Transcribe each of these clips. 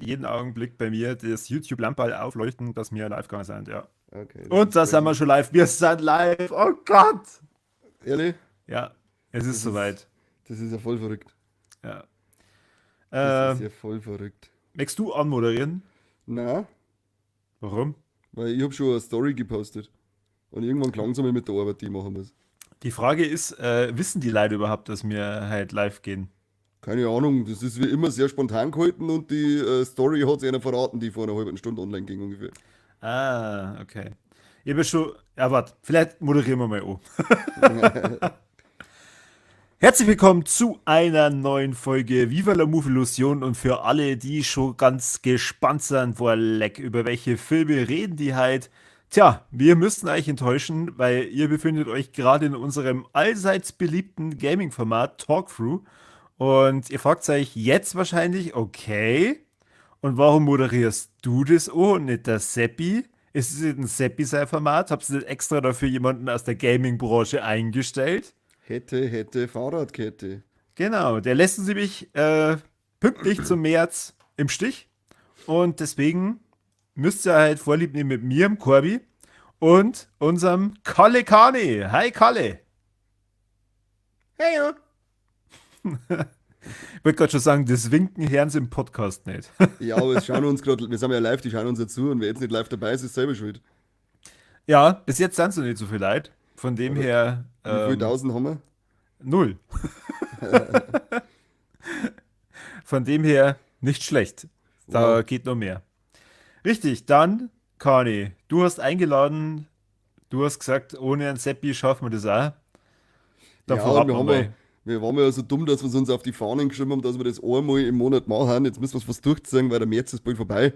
Jeden Augenblick bei mir das YouTube-Lamperl aufleuchten, dass wir live gegangen sind, ja. Okay. Und da sind wir schon live. Wir sind live. Oh Gott! Ehrlich? Ja, es ist Das soweit. Das ist ja voll verrückt. Ja. Das Äh, ist ja voll verrückt. Möchtest du anmoderieren? Na, Warum? weil ich habe schon eine Story gepostet. Und irgendwann klang es einmal mit der Arbeit, die ich machen muss. Die Frage ist, wissen die Leute überhaupt, dass wir halt live gehen? Keine Ahnung, das ist wie immer sehr spontan gehalten und die Story hat sich einer verraten, die vor einer halben Stunde online ging ungefähr. Ah, okay. Ich habe schon. Ja, warte, vielleicht moderieren wir mal an. Herzlich willkommen zu einer neuen Folge Viva la Movilusion und für alle, die schon ganz gespannt sind, boah, leck, über welche Filme reden die halt. Tja, wir müssen euch enttäuschen, weil ihr befindet euch gerade in unserem allseits beliebten Gaming-Format Talkthrough und ihr fragt euch jetzt wahrscheinlich, okay, und warum moderierst du das an und nicht der Seppi? Ist es nicht ein Seppi sein Format? Habt ihr nicht extra dafür jemanden aus der Gaming-Branche eingestellt? Hätte, hätte, Fahrradkette. Genau, der lässt uns nämlich pünktlich zum März im Stich. Und deswegen müsst ihr halt vorlieb nehmen mit mir, dem Corby, und unserem Kalle Kani. Hi Kalle. Hey, ja. Ich wollte gerade schon sagen, das winken hören sie im Podcast nicht. Ja, aber es schauen uns gerade, wir sind ja live, die schauen uns ja zu und wer jetzt nicht live dabei ist, ist selber schuld. Ja, bis jetzt sind es noch nicht so viel Leute. Von dem Aber her. Wie viele tausend haben wir? 0. Von dem her nicht schlecht. Da Wow. geht noch mehr. Richtig, dann, Kani, du hast eingeladen, du hast gesagt, ohne einen Seppi schaffen wir das auch. Dann Ja, verrat und wir mal haben mal. ja, wir waren ja so dumm, dass wir es uns auf die Fahnen geschrieben haben, dass wir das einmal im Monat machen. Jetzt müssen wir es fast durchziehen, weil der März ist bald vorbei.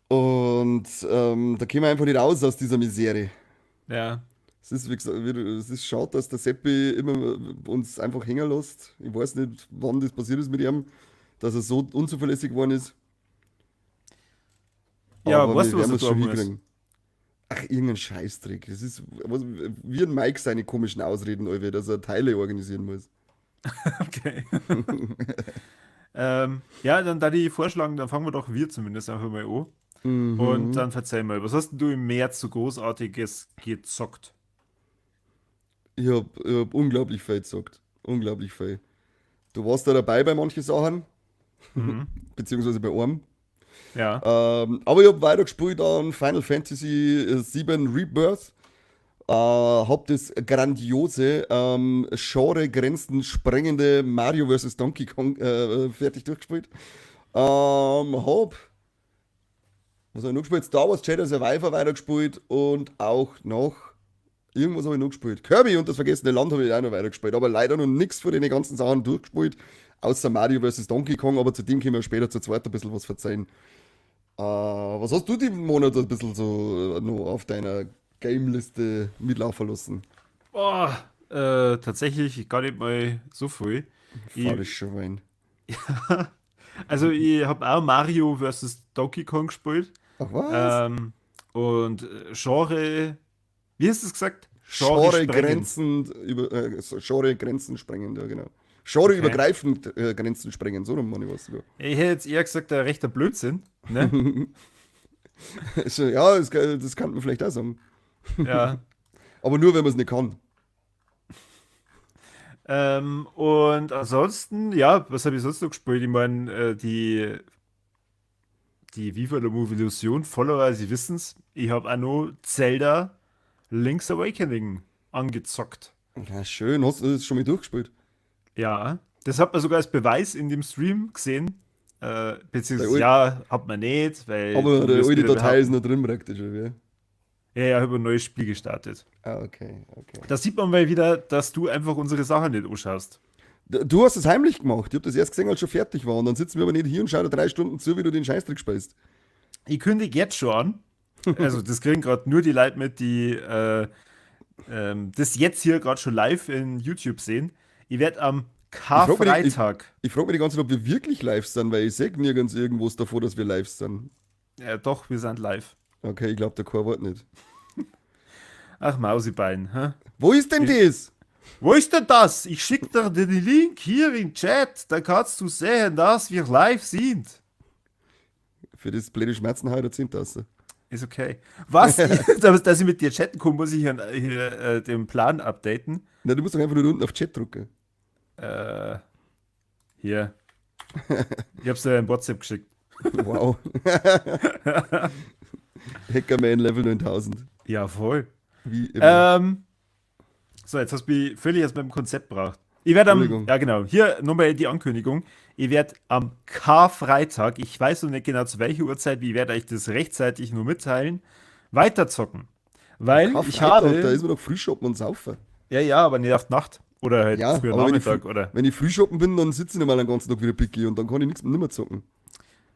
Und da kommen wir einfach nicht raus aus dieser Misere. Ja. Es ist, wie gesagt, es ist schade, dass der Seppi immer uns einfach hängen lässt. Ich weiß nicht, wann das passiert ist mit ihm, dass er so unzuverlässig geworden ist. Ja, Aber weißt wir du, was werden er es schon tun muss? hinkriegen. Ach, irgendein Scheißtrick. Das ist was, wie ein Mike seine komischen Ausreden, Alter, dass er Teile organisieren muss. Okay. Ja, dann da die vorschlagen, dann fangen wir doch wir zumindest einfach mal an. Und dann verzeih mal, was hast denn du im März so Großartiges gezockt? Ich hab unglaublich viel gezockt. Unglaublich viel. Du warst da dabei bei manchen Sachen, beziehungsweise bei einem. Ja. Aber ich hab weitergespielt an Final Fantasy VII Rebirth. Hab das grandiose, Genre-Grenzen sprengende Mario vs. Donkey Kong fertig durchgespielt. Hab, was hab ich noch gespielt? Star Wars Jedi Survivor weitergespielt und auch noch irgendwas hab ich noch gespielt. Kirby und das vergessene Land hab ich auch noch weitergespielt, aber leider noch nix von den ganzen Sachen durchgespielt, außer Mario vs. Donkey Kong, aber zu dem können wir später zu zweit ein bisschen was verzeihen. Was hast du diesen Monat ein bisschen so noch auf deiner Gameliste mitlaufen lassen? Boah, tatsächlich gar nicht mal so viel. Faules Schwein. Ich hab auch Mario vs. Donkey Kong gespielt. Ach was? Und Genre, wie hast du es gesagt? Genre Genre sprengend. Grenzen über so, Genre Grenzen sprengend, ja genau. Genre übergreifend Grenzen sprengen, so rum meine ich was sogar. Ich hätte jetzt eher gesagt, der rechter Blödsinn, ne? So, ja, das kann man vielleicht auch sagen. Ja. Aber nur, wenn man es nicht kann. Und ansonsten, ja, was habe ich sonst noch gespielt? Ich meine, die Viva la Movilusion Follower, sie wissen's. Ich habe auch noch Zelda Link's Awakening angezockt. Na schön, hast du das schon mal durchgespielt? Ja, das hat man sogar als Beweis in dem Stream gesehen. Beziehungsweise, Der ja, hat man nicht, weil Aber du die wirst alte wieder Datei ist behaupten noch drin praktisch, oder wie? Ja, ja, ich habe ein neues Spiel gestartet. Ah, okay, okay. Da sieht man mal wieder, dass du einfach unsere Sachen nicht anschaust. Du hast es heimlich gemacht. Ich hab das erst gesehen, als schon fertig war. Und dann sitzen wir aber nicht hier und schauen da 3 Stunden zu, wie du den Scheißdreck spielst. Ich kündige jetzt schon an. Also das kriegen grad nur die Leute mit, die das jetzt hier grad schon live in YouTube sehen. Ich werd am Ich frag mich die, ich, Karfreitag. ich frag mich die ganze Zeit, ob wir wirklich live sind, weil ich seh nirgends irgendwas davor, dass wir live sind. Ja, doch, wir sind live. Okay, ich glaub, der kein Wort nicht. Ach, Mausibein. Hä? Wo ist denn das? Wo ist denn das? Ich schick dir den Link hier im Chat, da kannst du sehen, dass wir live sind. Für das blöde Schmerzen hau ich da 10 raus. Ist okay. Was? Dass ich mit dir chatten kann, muss ich hier den Plan updaten. Na, du musst doch einfach nur unten auf Chat drücken. Hier. Ich hab's dir in WhatsApp geschickt. Wow. Hackerman Level 9000. Ja, voll. Wie immer. So, jetzt hast du mich völlig aus meinem Konzept gebracht. Ich werde am, ja genau, hier nochmal die Ankündigung. Ich werde am Karfreitag, ich weiß noch nicht genau zu welcher Uhrzeit, ich werde euch das rechtzeitig nur mitteilen, weiterzocken. Weil ich habe. Da ist man doch Frühschoppen und saufen. Ja, ja, aber nicht auf die Nacht. Oder halt ja, früher Nachmittag, oder? Wenn ich Frühschoppen bin, dann sitze ich normal den ganzen Tag wieder picky und dann kann ich nichts mehr zocken.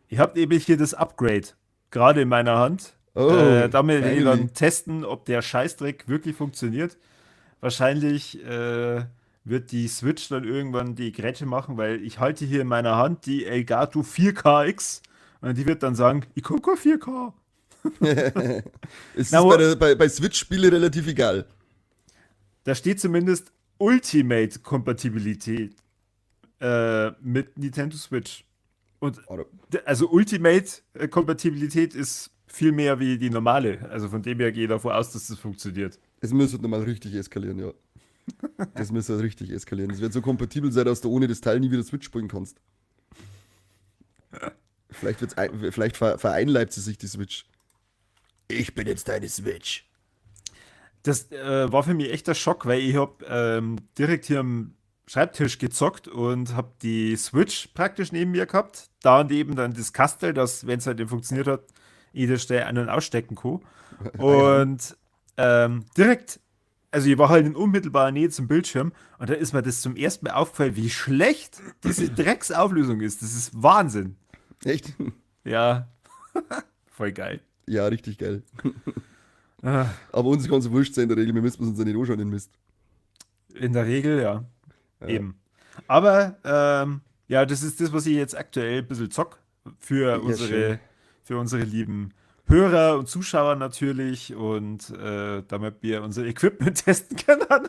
Ich habe eben hier das Upgrade gerade in meiner Hand. Oh, damit werde ich dann testen, ob der Scheißdreck wirklich funktioniert. Wahrscheinlich wird die Switch dann irgendwann die Grätsche machen, weil ich halte hier in meiner Hand die Elgato 4KX und die wird dann sagen, ich gucke 4K. Es ist bei Switch-Spiele relativ egal. Da steht zumindest Ultimate-Kompatibilität mit Nintendo Switch. Und also Ultimate-Kompatibilität ist viel mehr wie die normale. Also von dem her gehe ich davon aus, dass das funktioniert. Es müsste nochmal richtig eskalieren, ja. Das müsste richtig eskalieren. Es wird so kompatibel sein, dass du ohne das Teil nie wieder Switch spielen kannst. Vielleicht vereinleibt sie sich die Switch. Ich bin jetzt deine Switch. Das war für mich echt der Schock, weil ich habe direkt hier am Schreibtisch gezockt und habe die Switch praktisch neben mir gehabt. Da und eben dann das Kastel, das, wenn es halt eben funktioniert hat, jede Stelle ein- und ausstecken kann. Und direkt, also ich war halt in unmittelbarer Nähe zum Bildschirm und da ist mir das zum ersten Mal aufgefallen, wie schlecht diese Drecksauflösung ist. Das ist Wahnsinn. Echt? Ja. Voll geil. Ja, richtig geil. Aber uns kann es wurscht sein in der Regel, wir müssen uns ja nicht anschauen, den Mist. In der Regel, ja. Ja. Eben. Aber ja, das ist das, was ich jetzt aktuell ein bisschen zock für Ja, unsere, schön. für unsere lieben Hörer und Zuschauer natürlich und damit wir unser Equipment testen können.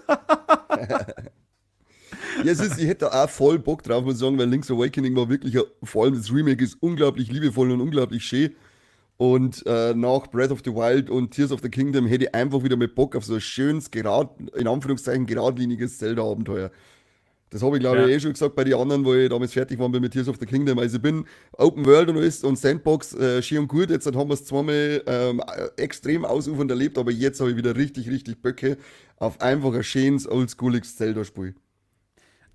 Ja, ich hätte da auch voll Bock drauf, muss ich sagen, weil Link's Awakening war wirklich, vor allem das Remake ist unglaublich liebevoll und unglaublich schön. Und nach Breath of the Wild und Tears of the Kingdom hätte ich einfach wieder mit Bock auf so ein schönes, in Anführungszeichen, geradliniges Zelda-Abenteuer. Das habe ich, glaube ich, eh schon gesagt bei den anderen, wo ich damals fertig war mit Tears of the Kingdom. Also ich bin Open World und alles und Sandbox schön und gut. Jetzt haben wir es zweimal extrem ausufernd erlebt, aber jetzt habe ich wieder richtig, richtig Böcke auf einfach ein schönes, oldschooliges Zelda-Spiel.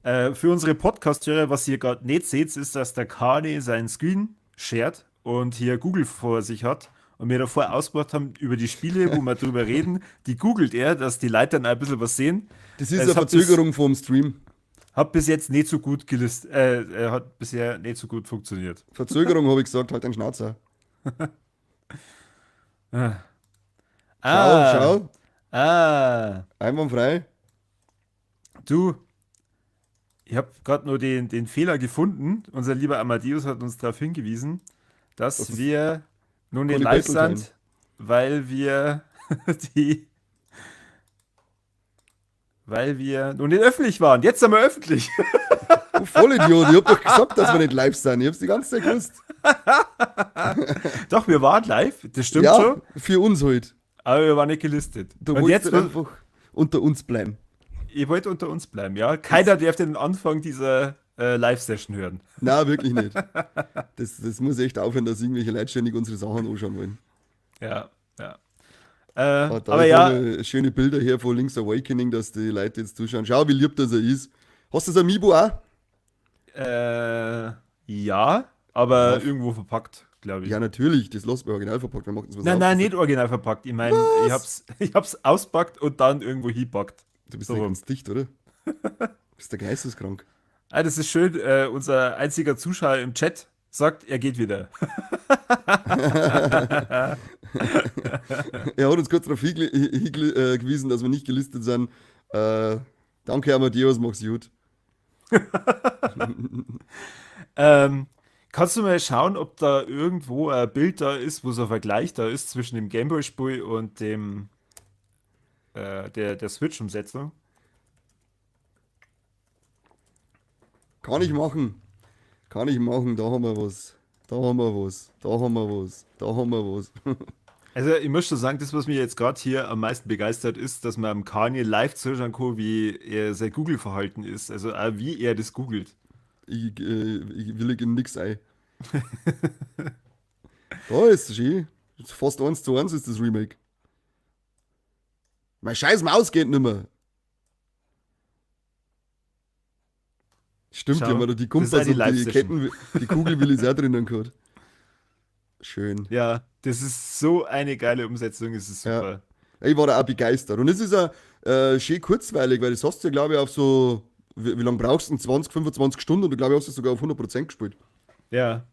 Für unsere Podcast-Hörer, was ihr gerade nicht seht, ist, dass der Kani seinen Screen shared und hier Google vor sich hat und wir davor ausgemacht haben über die Spiele, wo wir drüber reden, die googelt er, dass die Leute dann ein bisschen was sehen. Das ist Es eine Verzögerung vom Stream. Hat bis jetzt nicht so gut hat bisher nicht so gut funktioniert. Verzögerung habe ich gesagt, halt den Schnauzer. Ah. Schau, schau. Ah. Einwandfrei. Du, ich hab grad nur den Fehler gefunden. Unser lieber Amadeus hat uns darauf hingewiesen, dass Das ist wir nun nicht Conny live Battle sind, weil wir die, weil wir nun nicht öffentlich waren. Jetzt sind wir öffentlich. Du Vollidiot, ich hab doch gesagt, dass wir nicht live sind. Ich hab's die ganze Zeit gewusst. Doch, wir waren live, das stimmt Ja, schon. für uns halt. Aber wir waren nicht gelistet. Du Und wolltest jetzt halt einfach unter uns bleiben. Ihr wollt unter uns bleiben, ja? Keiner darf den Anfang dieser Live-Session hören. Nein, wirklich nicht. Das muss echt aufhören, dass irgendwelche Leute ständig unsere Sachen anschauen wollen. Ja, ja. Ah, da Aber ist ja. noch schöne Bilder her von Link's Awakening, dass die Leute jetzt zuschauen. Schau, wie lieb das er ist. Hast du das Amiibo auch? Ja, aber Ja. irgendwo verpackt, glaub ich. Ja, natürlich, das lässt man original verpackt. Wir machen das was Nein, auf. nein, nicht original verpackt. Ich mein, Was? ich hab's auspackt und dann irgendwo hinpackt. Du bist So ja rum. ganz dicht, oder? Du bist ja geisteskrank. Ah, das ist schön. Unser einziger Zuschauer im Chat sagt, er geht wieder. Er hat uns kurz darauf hingewiesen, dass wir nicht gelistet sind. Danke, Amadeus, mach's gut. Kannst du mal schauen, ob da irgendwo ein Bild da ist, wo so ein Vergleich da ist zwischen dem Gameboy-Spiel und der Switch-Umsetzung? Kann ich machen. Kann ich machen, da haben wir was. Da haben wir was, da haben wir was, da haben wir was. Also ich muss schon sagen, das, was mich jetzt gerade hier am meisten begeistert, ist, dass man am Kanye live zuschauen kann, wie er sein Google-Verhalten ist. Also auch wie er das googelt. Ich willig in nix ein. Da ist es schön. Fast 1:1 ist das Remake. Mein scheiß Maus geht nimmer. Stimmt, die Schau, haben ja da die das ist Kumpels auch die und die Live-Session. Ketten, die Kugelwillis auch drinnen gehabt. Schön. Ja, das ist so eine geile Umsetzung, es ist Ja. super. Ich war da auch begeistert. Und es ist auch schön kurzweilig, weil das hast du ja, glaube ich, auf so, wie lange brauchst du denn? 20, 25 Stunden und du, glaube ich, hast du sogar auf 100% gespielt. Ja.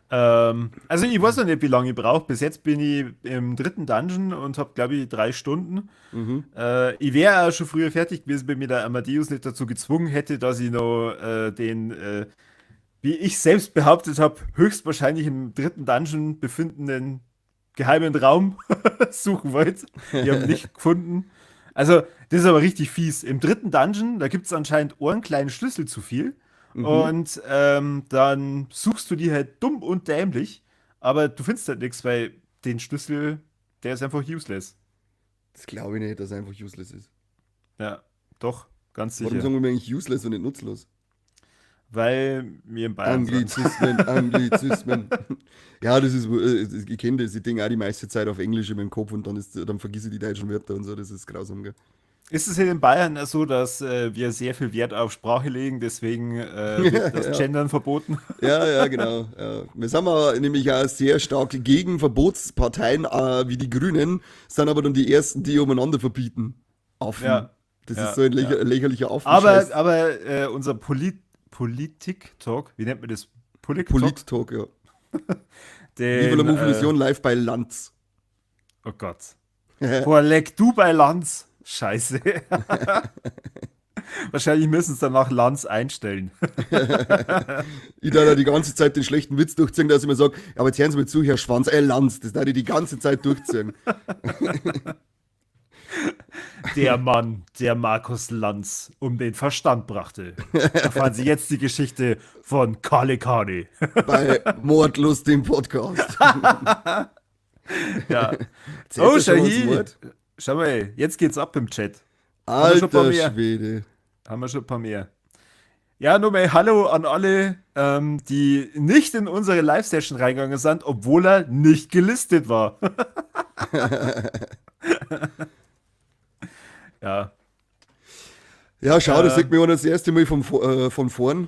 Also ich weiß noch nicht, wie lange ich brauche. Bis jetzt bin ich im dritten Dungeon und hab, glaube ich, 3 Stunden. Ich wäre auch schon früher fertig gewesen, wenn mir der Amadeus nicht dazu gezwungen hätte, dass ich noch den, wie ich selbst behauptet hab, höchstwahrscheinlich im dritten Dungeon befindenden geheimen Raum suchen wollte. Ich hab ihn nicht gefunden. Also, das ist aber richtig fies. Im dritten Dungeon, da gibt's anscheinend einen kleinen Schlüssel zu viel. Und dann suchst du die halt dumm und dämlich, aber du findest halt nichts, weil den Schlüssel, der ist einfach useless. Das glaube ich nicht, dass er einfach useless ist. Ja, doch, ganz Warum sicher. sagen wir eigentlich useless und nicht nutzlos? Weil wir in Bayern sind. Anglizismen, Anglizismen. Ja, das ist, ich kenne das, ich denke auch die meiste Zeit auf Englisch in meinem Kopf und dann vergesse ich die deutschen Wörter und so, das ist grausam, gell? Ist es hier in Bayern so, dass wir sehr viel Wert auf Sprache legen, deswegen wird das Gendern verboten? Ja, ja, genau. Ja. Wir sind aber nämlich auch sehr stark gegen Verbotsparteien wie die Grünen, sind aber dann die ersten, die umeinander verbieten. Affen. Das ist so ein lächerlicher Affenscheiß. Aber unser Politik-Talk, wie nennt man das? Politik-Talk? Polit-Talk, ja. Den, Viva la Movilusion live bei Lanz. Oh Gott. Boah, leck du bei Lanz. Scheiße. Wahrscheinlich müssen sie danach Lanz einstellen. Ich darf da die ganze Zeit den schlechten Witz durchziehen, dass ich mir sag, aber jetzt hören Sie mir zu, Herr Schwanz, Lanz, das darf ich die ganze Zeit durchziehen. Der Mann, der Markus Lanz um den Verstand brachte. Erfahren Sie jetzt die Geschichte von Kale Kani. Bei Mordlust, dem Podcast. Ja. Zählt Oh, das schon als Shahi. Mord? Schau mal, jetzt geht's ab im Chat. Haben wir schon ein paar Alter mehr? Schwede. Haben wir schon ein paar mehr. Ja, nochmal Hallo an alle, die nicht in unsere Live-Session reingegangen sind, obwohl er nicht gelistet war. Ja. Ja, schau, das sieht mir das erste Mal von vorn.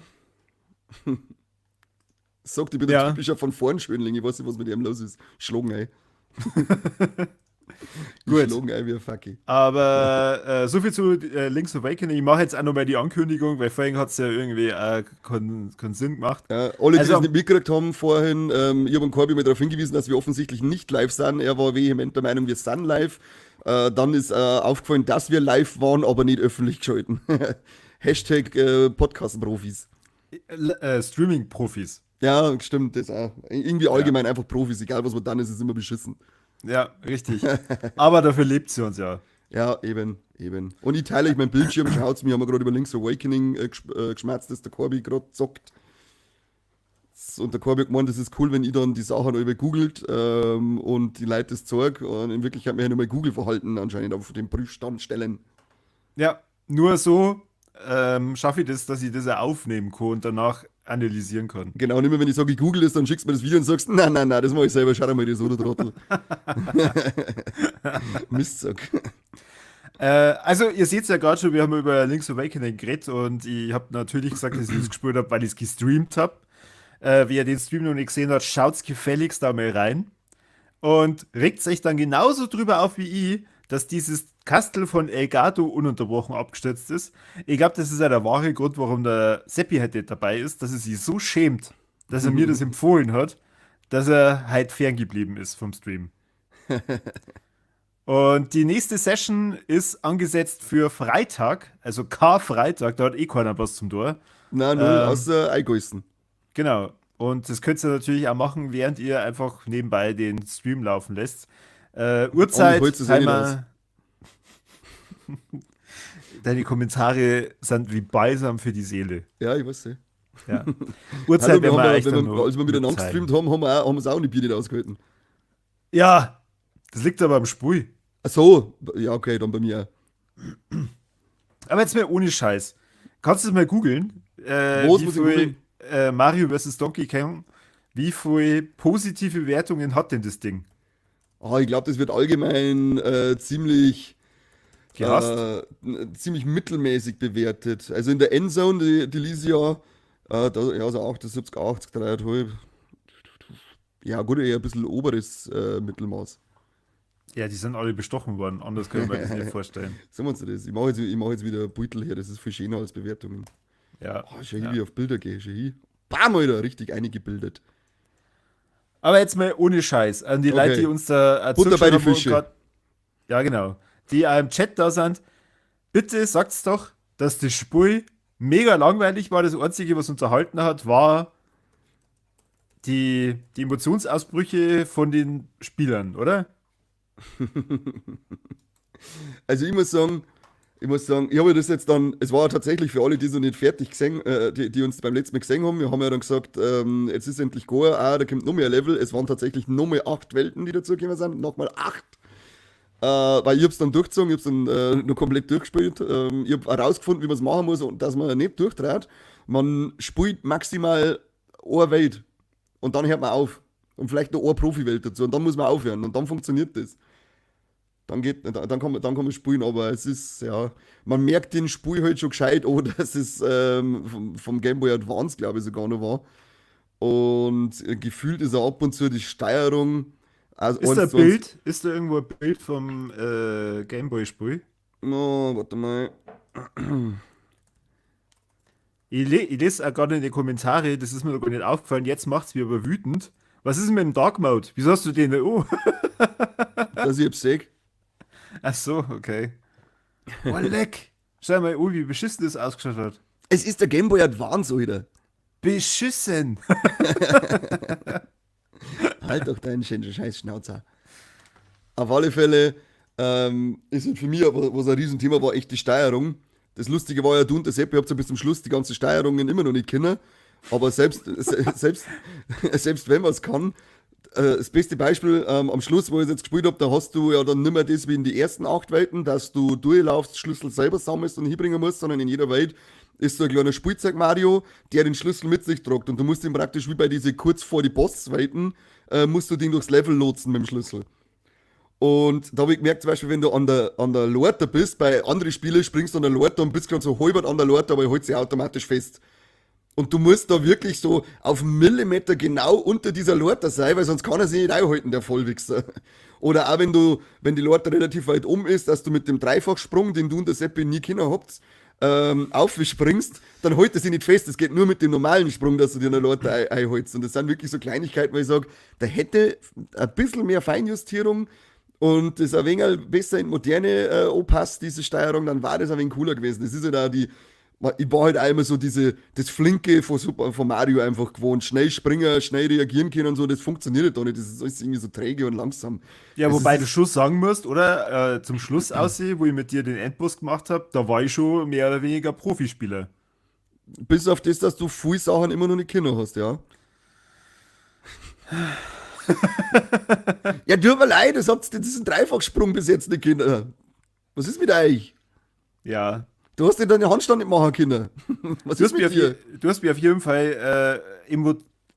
Sagt, ich bin ein typischer von vorn Schönling. Ich weiß nicht, was mit ihm los ist. Schlagen, ey. Ich Gut. schlagen ein wie ein Fucky. Aber so viel zu Link's Awakening. Ich mache jetzt auch nochmal die Ankündigung, weil vorhin hat's ja irgendwie keinen Sinn gemacht. Ja, alle, die Also das nicht mitgekriegt haben vorhin, ich habe Corby mal darauf hingewiesen, dass wir offensichtlich nicht live sind. Er war vehement der Meinung, wir sind live. Dann ist aufgefallen, dass wir live waren, aber nicht öffentlich geschalten. Hashtag Podcast-Profis. Streaming-Profis. Ja, stimmt, das auch. Irgendwie allgemein einfach Profis, egal was man dann ist, ist immer beschissen. Ja, richtig. Aber dafür lebt sie uns ja. Ja, eben, eben. Und ich teile euch meinen Bildschirm, schaut's, wir haben ja gerade über Link's Awakening geschmerzt, dass der Corby gerade zockt. Und der Corby hat gemeint, das ist cool, wenn ich dann die Sachen über googelt und die Leute das zeig. Und in Wirklichkeit möchte ich nochmal Google-Verhalten anscheinend auf den Prüfstand stellen. Ja, nur so schaffe ich das, dass ich das auch aufnehmen kann und danach analysieren kann. Genau, und immer wenn ich sage, ich google das, dann schickst du mir das Video und sagst, nein, nein, nein, das mach ich selber, schau dir mal das an, du Trottel. Mistsack. Also, ihr seht's ja gerade schon, wir haben über Link's Awakening geredet und ich hab natürlich gesagt, dass ich das gespielt hab, weil ich's gestreamt hab. Wer den Stream noch nicht gesehen hat, schaut's gefälligst da mal rein. Und regt sich dann genauso drüber auf wie ich, dass dieses Kastel von Elgato ununterbrochen abgestürzt ist. Ich glaub, das ist ja der wahre Grund, warum der Seppi halt nicht dabei ist, dass er sich so schämt, dass er mir das empfohlen hat, dass er halt ferngeblieben ist vom Stream. Und die nächste Session ist angesetzt für Freitag, also Karfreitag, da hat eh keiner was zum Tor. Nein, null, außer Eingäusen. Genau. Und das könnt ihr natürlich auch machen, während ihr einfach nebenbei den Stream laufen lässt. Uhrzeit, Holst du's eh nicht Timer. aus. Deine Kommentare sind wie Balsam für die Seele. Ja, ich weiß nicht. Ja. Uhrzeit Hallo, wir werden haben wir ja, euch wenn dann wir, noch als wir miteinander mitteilen. gestreamt haben, haben wir es auch nicht Bier nicht ausgehalten. Ja, das liegt aber am Spui. Ach so, ja, okay, dann bei mir auch. Aber jetzt mal ohne Scheiß. Kannst du es mal googeln? Was Wie muss ich viel googeln? Mario vs. Donkey Kong, wie viel positive Wertungen hat denn das Ding? Ah, ich glaube, das wird allgemein ziemlich, Gehasst? ziemlich mittelmäßig bewertet. Also in der Endzone, die ließ ja, da, ja, so 78, 80, 3,5. Ja, gut, eher ein bisschen oberes Mittelmaß. Ja, die sind alle bestochen worden. Anders können wir das nicht vorstellen. Sagen wir uns das. Ich mach jetzt wieder Beutel her, das ist viel schöner als Bewertungen. Ja. Oh, schau hier, Ja. wie ich auf Bilder gehe. Schau hier. Bam, Alter, richtig eingebildet. Aber jetzt mal ohne Scheiß. An die Leute, Okay. die uns da Butter bei zugeschaut die haben und Fische. ja, genau. Die auch im Chat da sind. Bitte sagt's doch, dass das Spiel mega langweilig war. Das Einzige, was unterhalten hat, war die Emotionsausbrüche von den Spielern, oder? Also ich muss sagen, ich habe das jetzt dann, es war tatsächlich für alle, die so nicht fertig gesehen, die uns beim letzten Mal gesehen haben, wir haben ja dann gesagt, jetzt ist endlich Goa, ah, da kommt noch mehr Level. Es waren tatsächlich noch mehr 8 Welten, die dazugekommen sind, nochmal 8. Weil ich hab's dann durchgezogen, ich hab's dann noch komplett durchgespielt. Ich hab herausgefunden, wie man es machen muss und dass man nicht durchdreht. Man spielt maximal eine Welt und dann hört man auf. Und vielleicht noch eine Profi-Welt dazu und dann muss man aufhören und dann funktioniert das. Dann kann man spielen, aber es ist, ja, man merkt den Spiel halt schon gescheit, oh, dass es vom Game Boy Advance, glaube ich, sogar noch war. Und gefühlt ist er ab und zu die Steuerung. Also Ist da eins ein zu eins. Bild? Ist da irgendwo ein Bild vom Gameboy-Spiel? Oh, warte mal. Ich lese auch gerade in die Kommentare, das ist mir noch gar nicht aufgefallen, jetzt macht's mich aber wütend. Was ist denn mit dem Dark Mode? Wieso hast du den denn? Oh. Dass ich hab's seh. Ach so, okay. Oh, leck. Schau mal, oh, wie beschissen das ausgeschaut hat. Es ist der Game Boy Advance, Alter. Beschissen. Halt doch deinen schönen scheiß Schnauzer. Auf alle Fälle ist halt für mich, was ein Riesenthema war, echt die Steuerung. Das Lustige war ja, du und der Seppi habt ja bis zum Schluss die ganzen Steuerungen immer noch nicht kennen. Aber selbst wenn man es kann, das beste Beispiel am Schluss, wo ich es jetzt gespielt hab, da hast du ja dann nimmer das wie in die ersten 8 Welten, dass du durchlaufst, Schlüssel selber sammelst und hinbringen musst, sondern in jeder Welt ist so ein kleiner Spielzeug-Mario, der den Schlüssel mit sich tragt. Und du musst ihn praktisch wie bei diese kurz vor die Boss-Welten, musst du den durchs Level lotsen mit dem Schlüssel. Und da hab ich gemerkt, zum Beispiel, wenn du an der Leiter bist, bei anderen Spielen springst du an der Leiter und bist gerade so halb an der Leiter, aber hält sich automatisch fest. Und du musst da wirklich so auf einen Millimeter genau unter dieser Leiter sein, weil sonst kann er sich nicht einhalten, der Vollwichser. Oder auch wenn die Leiter relativ weit um ist, dass du mit dem Dreifachsprung, den du und der Seppi nie kennen habt, aufspringst, dann hält er sich nicht fest. Es geht nur mit dem normalen Sprung, dass du dir eine Leiter einholst. Und das sind wirklich so Kleinigkeiten, wo ich sag, da hätte ein bisschen mehr Feinjustierung und das ein wenig besser in moderne anpasst, diese Steuerung, dann war das ein wenig cooler gewesen. Das ist halt auch die, ich war halt auch immer so das Flinke von Mario einfach gewohnt. Schnell springen, schnell reagieren können und so, das funktioniert halt da nicht. Das ist alles irgendwie so träge und langsam. Ja, Es wobei ist du schon sagen musst, oder? Zum Schluss aussehen, wo ich mit dir den Endboss gemacht hab, da war ich schon mehr oder weniger Profispieler. Bis auf das, dass du viele Sachen immer noch nicht kennen hast, ja. Ja, tut mir leid, das habt ihr diesen Dreifachsprung bis jetzt nicht können. Was ist mit euch? Ja. Du hast dir deine Handstand nicht machen können. Was Du ist hast mit mir auf dir? du hast mir auf jeden Fall,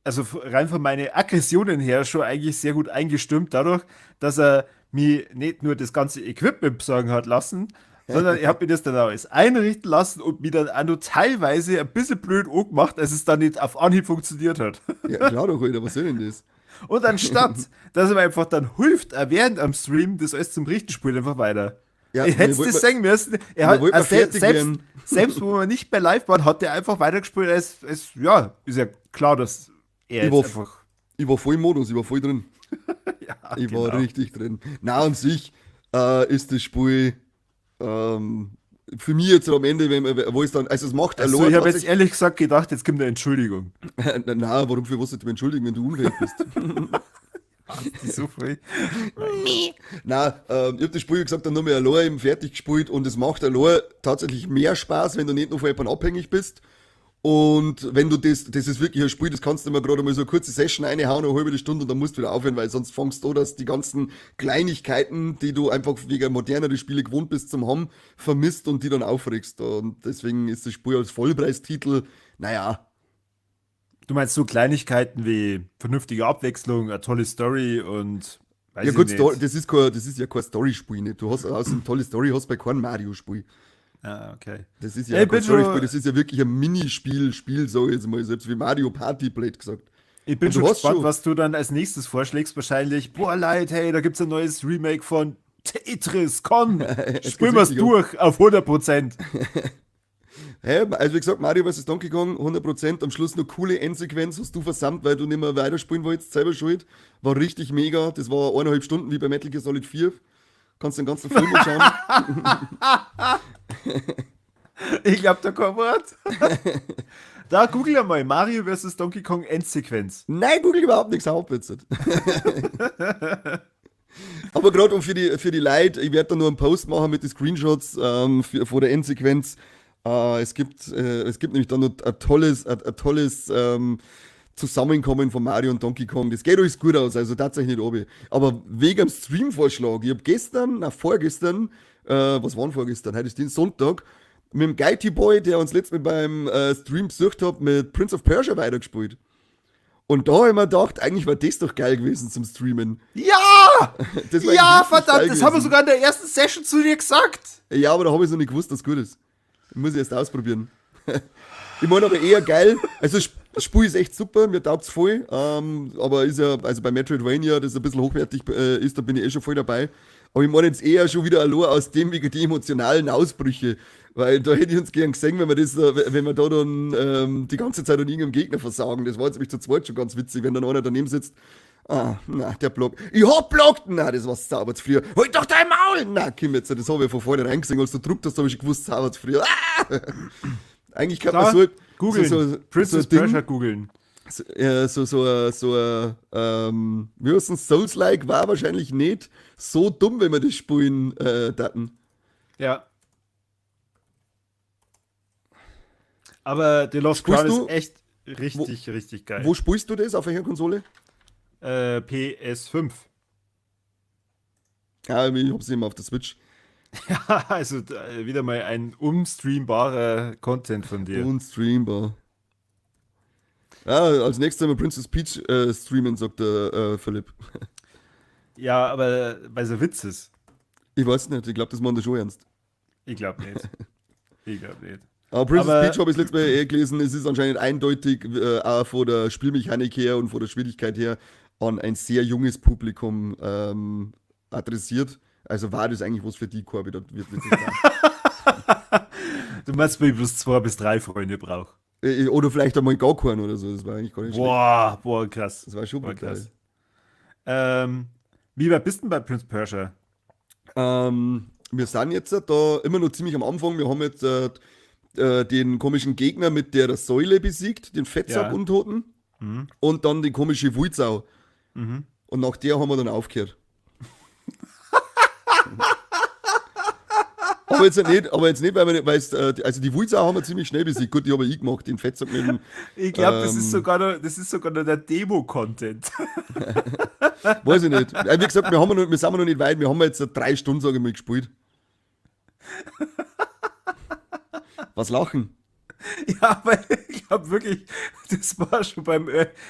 also rein von meinen Aggressionen her schon eigentlich sehr gut eingestimmt, dadurch, dass er mir nicht nur das ganze Equipment besorgen hat lassen, sondern er hat mir das dann auch alles einrichten lassen und mir dann auch nur teilweise ein bisschen blöd angemacht, als es dann nicht auf Anhieb funktioniert hat. Ja, klar doch, Alter, was soll denn das? Und anstatt, dass er mir einfach dann hilft, er während am Stream das alles zum Richten spielt, einfach weiter. Ja, ich hätte wir das wollten sagen müssen. Er wir hat, wollten also fertig selbst, werden. selbst wo wir nicht mehr live waren, hat er einfach weitergespielt. Es, ja, ist ja klar, dass er Ich jetzt war einfach. Ich war voll im Modus, ich war voll drin. Ja, Ich war genau. richtig drin. Na, an sich ist das Spiel für mich jetzt am Ende, wenn, wo es dann, also es macht Also, allein ich habe jetzt tatsächlich- ehrlich gesagt gedacht, jetzt kommt eine Entschuldigung. Na, warum für was soll ich mich entschuldigen, wenn du unfähig bist? Die so voll. Na, ich hab das Spiel, wie gesagt, dann nur mehr allein eben fertig gespielt und es macht allein tatsächlich mehr Spaß, wenn du nicht nur von jemandem abhängig bist. Und wenn du das, das ist wirklich ein Spiel, das kannst du immer gerade mal so eine kurze Session reinhauen, eine halbe Stunde und dann musst du wieder aufhören, weil sonst fängst du, dass die ganzen Kleinigkeiten, die du einfach wegen moderneren Spiele gewohnt bist zum haben, vermisst und die dann aufregst. Und deswegen ist das Spiel als Vollpreistitel, naja. Du meinst so Kleinigkeiten wie vernünftige Abwechslung, eine tolle Story und weiß ja gut, Story, das ist ja kein Story-Spiel, nicht? Du hast außer eine tolle Story hast bei keinem Mario-Spiel. Ah, okay. Das ist ja kein Story-Spiel, das ist ja wirklich ein Minispiel, Spiel, sag ich jetzt mal, selbst wie Mario Party, blöd gesagt. Ich bin schon gespannt, schon, was du dann als nächstes vorschlägst. Wahrscheinlich, boah, Leute, hey, da gibt's ein neues Remake von Tetris, komm, spielen wir's durch auf 100%. Hey, also wie gesagt, Mario vs. Donkey Kong, 100%, am Schluss noch coole Endsequenz, hast du versammelt, weil du nicht mehr weiterspielen wolltest, selber schuld. War richtig mega, das war 1,5 Stunden wie bei Metal Gear Solid 4. Kannst den ganzen Film anschauen. Ich glaube, da kein Wort. Da google einmal Mario vs. Donkey Kong Endsequenz. Nein, google überhaupt nichts, hau jetzt. Aber gerade um für die Leute, ich werde da nur einen Post machen mit den Screenshots vor der Endsequenz. Es gibt nämlich dann noch ein tolles Zusammenkommen von Mario und Donkey Kong. Das geht alles gut aus, also tatsächlich nicht obi. Aber wegen dem Stream-Vorschlag, ich hab gestern, na vorgestern, was war denn vorgestern? Heute ist den Sonntag, mit dem Geiti Boy, der uns letztes Mal beim Stream besucht hat, mit Prince of Persia weitergespielt. Und da hab ich mir gedacht, eigentlich war das doch geil gewesen zum Streamen. Ja! Das war Ja, verdammt, das haben wir sogar in der ersten Session zu dir gesagt. Ja, aber da hab ich noch nicht gewusst, dass es gut ist. Muss ich erst ausprobieren. Ich meine aber eher geil. Also das Spiel ist echt super, mir taugt's voll. Aber ist ja, also bei Metroidvania, das ein bisschen hochwertig ist, da bin ich eh schon voll dabei. Aber ich meine jetzt eher schon wieder allein aus dem wegen die emotionalen Ausbrüche. Weil da hätte ich uns gern gesehen, wenn wir das, wenn wir da dann die ganze Zeit an irgendeinem Gegner versagen. Das war jetzt nämlich zu zweit schon ganz witzig, wenn dann einer daneben sitzt. Ah, na, der blockt. Ich hab blockt! Na, das war sauber zu früh. Halt doch dein Maul! Na, komm jetzt, das hab ich von vornherein gesehen, als du druckt hast, hab ich schon gewusst, sauber zu früh. Ah! Eigentlich kann man so, googeln. So, Princess so Ding, googeln. So, wie heißt denn, Souls-like war wahrscheinlich nicht so dumm, wenn wir das spielen daten. Ja. Aber The Lost Crown ist echt richtig, richtig geil. Wo spielst du das? Auf welcher Konsole? PS5. Ja, ich hab's immer auf der Switch. Ja, also wieder mal ein unstreambarer Content von dir. Unstreambar. Ja, als nächstes einmal Princess Peach streamen, sagt der Philipp. Ja, aber weil es ein Witz ist. Ich weiß nicht, ich glaub, das meint er schon ernst. Ich glaub nicht. Ich glaub nicht. Aber Princess Peach habe ich das letzte Mal eh gelesen, es ist anscheinend eindeutig auch von der Spielmechanik her und von der Schwierigkeit her an ein sehr junges Publikum adressiert. Also war das eigentlich was für die, Corby, da wird nicht sein. Du meinst, wenn ich bloß 2 bis 3 Freunde brauche. Oder vielleicht einmal gar keinen oder so, das war eigentlich gar nicht schlecht. Boah, boah, krass. Das war schon Boah, brutal. krass. Wie weit bist du denn bei Prince Persia? Wir sind jetzt da immer noch ziemlich am Anfang. Wir haben jetzt den komischen Gegner mit der Säule besiegt, den Fettsack Untoten. Und dann die komische Wulzau. Und nach der haben wir dann aufgehört. Aber jetzt nicht, aber jetzt nicht, weil wir nicht, weil's, also die Wulzau haben wir ziemlich schnell besiegt. Gut, die habe ich gemacht, den Fettsack mit dem, Ich glaub, das ist sogar noch, das ist sogar noch der Demo-Content. Weiß ich nicht. Wie gesagt, wir sind noch nicht weit. Wir haben jetzt 3 Stunden, sag ich mal, gespielt. Was lachen? Ja, aber ich glaub wirklich, das war schon beim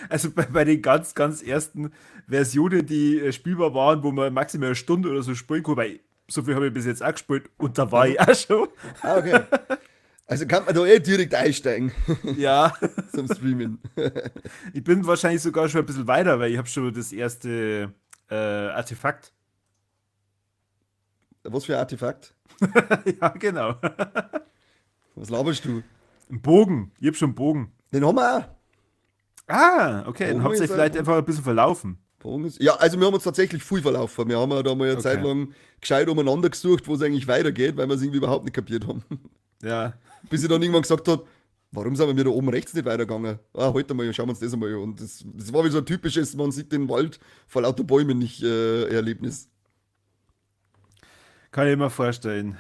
also bei, bei den ganz, ganz ersten Versionen, die spielbar waren, wo man maximal eine Stunde oder so spielen konnte, weil so viel habe ich bis jetzt auch gespielt und da war ich auch schon. Ah, okay. Also kann man da eh direkt einsteigen. Ja. Zum Streamen. Ich bin wahrscheinlich sogar schon ein bisschen weiter, weil ich habe schon das erste Artefakt. Was für ein Artefakt? Ja, genau. Was laberst du? Ein Bogen. Ich hab schon einen Bogen. Den haben wir auch. Ah, okay. Dann Bogen habt ihr ist euch vielleicht ein einfach ein bisschen verlaufen. Bogen ist, ja, also wir haben uns tatsächlich viel verlaufen. Wir haben ja da mal eine Zeit lang gescheit umeinander gesucht, wo es eigentlich weitergeht, weil wir es irgendwie überhaupt nicht kapiert haben. Bis ich dann irgendwann gesagt hab, warum sind wir da oben rechts nicht weitergegangen? Ah, halt einmal, schauen wir uns das einmal an. Und das war wie so ein typisches, man sieht den Wald vor lauter Bäumen nicht Erlebnis. Kann ich mir vorstellen.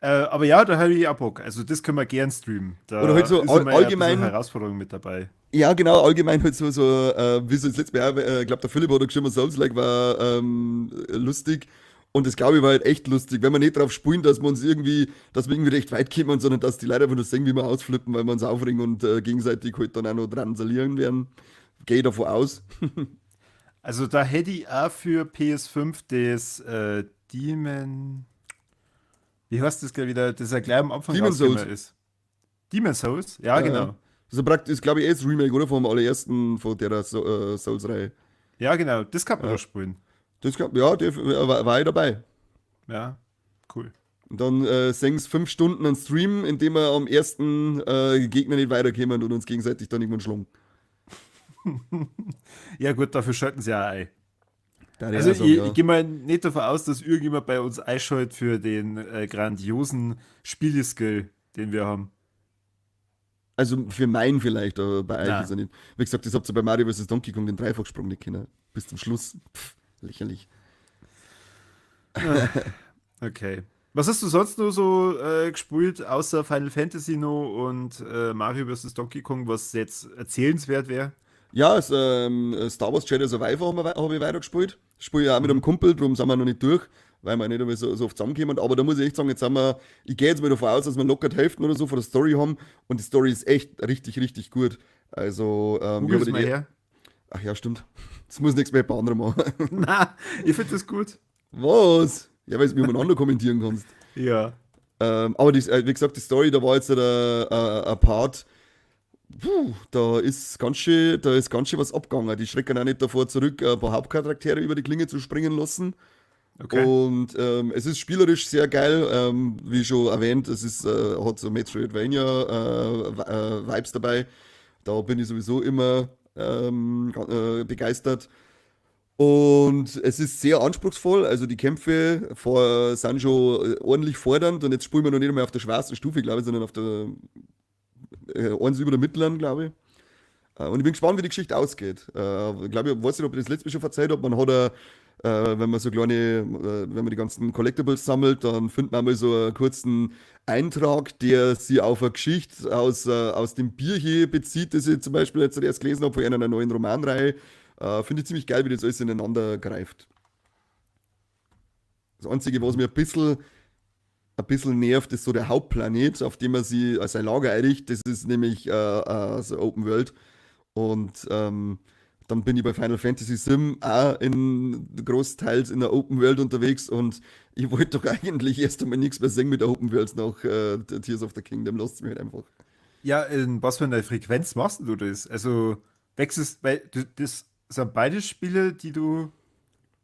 Aber ja, da habe ich auch Bock. Also das können wir gern streamen. Da Oder halt so ist immer ja ein bisschen allgemein. Herausforderung mit dabei. Ja, genau, allgemein halt so, wie so das letzte Mal, ich glaube, der Philipp hat geschrieben, Souls-like war lustig. Und das glaube ich war halt echt lustig, wenn wir nicht drauf spielen, dass wir irgendwie recht weit kommen, sondern dass die Leute einfach nur sehen, wie wir ausflippen, weil wir uns aufregen und gegenseitig halt dann auch noch dran salieren werden. Gehe ich davon aus. Also da hätte ich auch für PS5 das Demon. Wie heißt das gleich wieder? Das ja gleich am Anfang Demon's rausgekommen Souls. ist. Demon's Souls? Ja, Ja, ja. genau. Das ist praktisch, ist, glaube ich, eh das Remake, oder? Vom allerersten, von der Souls-Reihe. Ja, genau. Das kann man Ja. doch spielen. Das, ja, der war ich dabei. Ja, cool. Und dann sind's 5 Stunden ein Stream, in dem wir am ersten Gegner nicht weiterkommen und uns gegenseitig dann irgendwann schlagen. Ja, gut, dafür schalten sie ja ein. Da ich Also auch sagen, ich, ja. ich gehe mal nicht davon aus, dass irgendjemand bei uns einschaltet für den grandiosen Spieleskill, den wir haben. Also für meinen vielleicht, aber bei euch Na. ist er nicht. Wie gesagt, das habt ihr bei Mario vs. Donkey Kong den Dreifachsprung nicht können. Bis zum Schluss. Pff, lächerlich. Okay. Was hast du sonst noch so gespielt, außer Final Fantasy noch und Mario vs. Donkey Kong, was jetzt erzählenswert wäre? Ja, das, Star Wars Jedi Survivor hab ich weitergespielt. Spiele ich auch mit einem Kumpel, darum sind wir noch nicht durch, weil wir nicht einmal so oft zusammenkommen. Aber da muss ich echt sagen, jetzt sind wir, ich gehe jetzt mal davon aus, dass wir locker die Hälfte oder so von der Story haben und die Story ist echt richtig, richtig gut. Also, ich Google hab es die, mal her. ach ja, stimmt. Das muss nichts mehr bei anderen machen. Na, ich finde das gut. Was? Ja, weil du mir umeinander kommentieren kannst. Ja. Aber die, wie gesagt, die Story, da war jetzt ein Part, puh, da ist ganz schön was abgegangen. Die schrecken auch nicht davor zurück, ein paar Hauptcharaktere über die Klinge zu springen lassen. Okay. Und es ist spielerisch sehr geil, wie schon erwähnt, es ist, hat so Metroidvania Vibes dabei. Da bin ich sowieso immer begeistert. Und es ist sehr anspruchsvoll, also die Kämpfe vor, sind schon ordentlich fordernd und jetzt spielen wir noch nicht einmal auf der schwersten Stufe, glaube ich, sondern auf der eins über der mittleren, glaube ich. Und ich bin gespannt, wie die Geschichte ausgeht. Ich glaube, ich weiß nicht, ob ich das letzte Mal schon verzeiht habe. Man hat ja, wenn man so kleine, wenn man die ganzen Collectibles sammelt, dann findet man mal so einen kurzen Eintrag, der sie auf eine Geschichte aus dem Bier hier bezieht, das ich zum Beispiel jetzt erst gelesen habe von einer neuen Romanreihe. Finde ich ziemlich geil, wie das alles ineinander greift. Das Einzige, was mir ein bisschen nervt, ist so der Hauptplanet, auf dem er sie als sein Lager einrichtet. Das ist nämlich so Open World. Und dann bin ich bei Final Fantasy Sim auch in großteils in der Open World unterwegs und ich wollte doch eigentlich erst einmal nichts mehr sehen mit der Open World nach Tears of the Kingdom. Lasst mich halt einfach. Ja, in was für einer Frequenz machst du das? Also wechselst, weil du, das sind beide Spiele, die du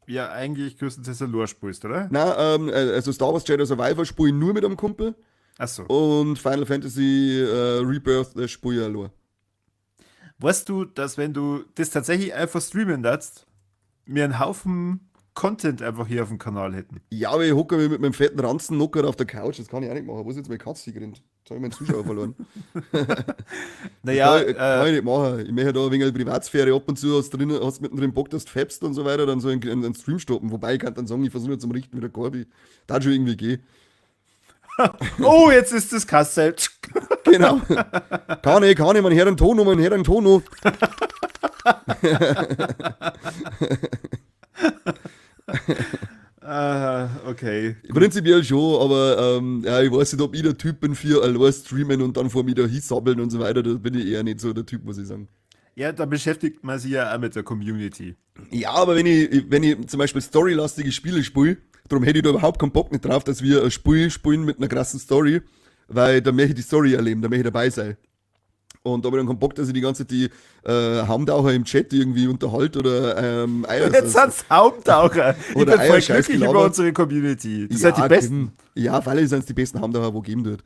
ja eigentlich größtenteils allein spielst, oder? Na, also Star Wars Jedi Survivor spiele ich nur mit einem Kumpel Ach so. und Final Fantasy Rebirth spiele ich allein. Weißt du, dass wenn du das tatsächlich einfach streamen darfst, wir einen Haufen Content einfach hier auf dem Kanal hätten? Ja, aber ich hocke mich mit meinem fetten Ranzen locker auf der Couch, das kann ich auch nicht machen. Wo ist jetzt meine Katze gerannt? Jetzt habe ich meinen Zuschauer verloren. Naja, Kann ich nicht machen. Ich möchte da ein wenig Privatsphäre ab und zu, hast, drin, hast mittendrin Bock, dass du fäppst und so weiter, dann so einen Stream stoppen. Wobei ich kann dann sagen, ich versuche zum Richten mit der Corby. Da hat schon irgendwie gehen. Oh, jetzt ist das Kassel. Genau. Kann ich, mein Herr Tono, mein Herr Tono. Ah, okay. Prinzipiell schon, aber ja, ich weiß nicht, ob ich der Typ bin für allein streamen und dann vor mir da hinsabbeln und so weiter. Da bin ich eher nicht so der Typ, muss ich sagen. Ja, da beschäftigt man sich ja auch mit der Community. Ja, aber wenn ich zum Beispiel storylastige Spiele spiele, darum hätte ich da überhaupt keinen Bock nicht drauf, dass wir ein Spiel spielen mit einer krassen Story, weil da möchte ich die Story erleben, da möchte ich dabei sein. Und da habe ich dann keinen Bock, dass ich die ganze Zeit die Haumtaucher im Chat irgendwie unterhalte oder Eier. Jetzt sind's Haumtaucher. Ich Oder bin voll Eierscheiß glücklich über gelabert. unsere Community. Das Ja, sind die besten, Kim. Ja, weil sind die besten Haumtaucher, wo geben wird.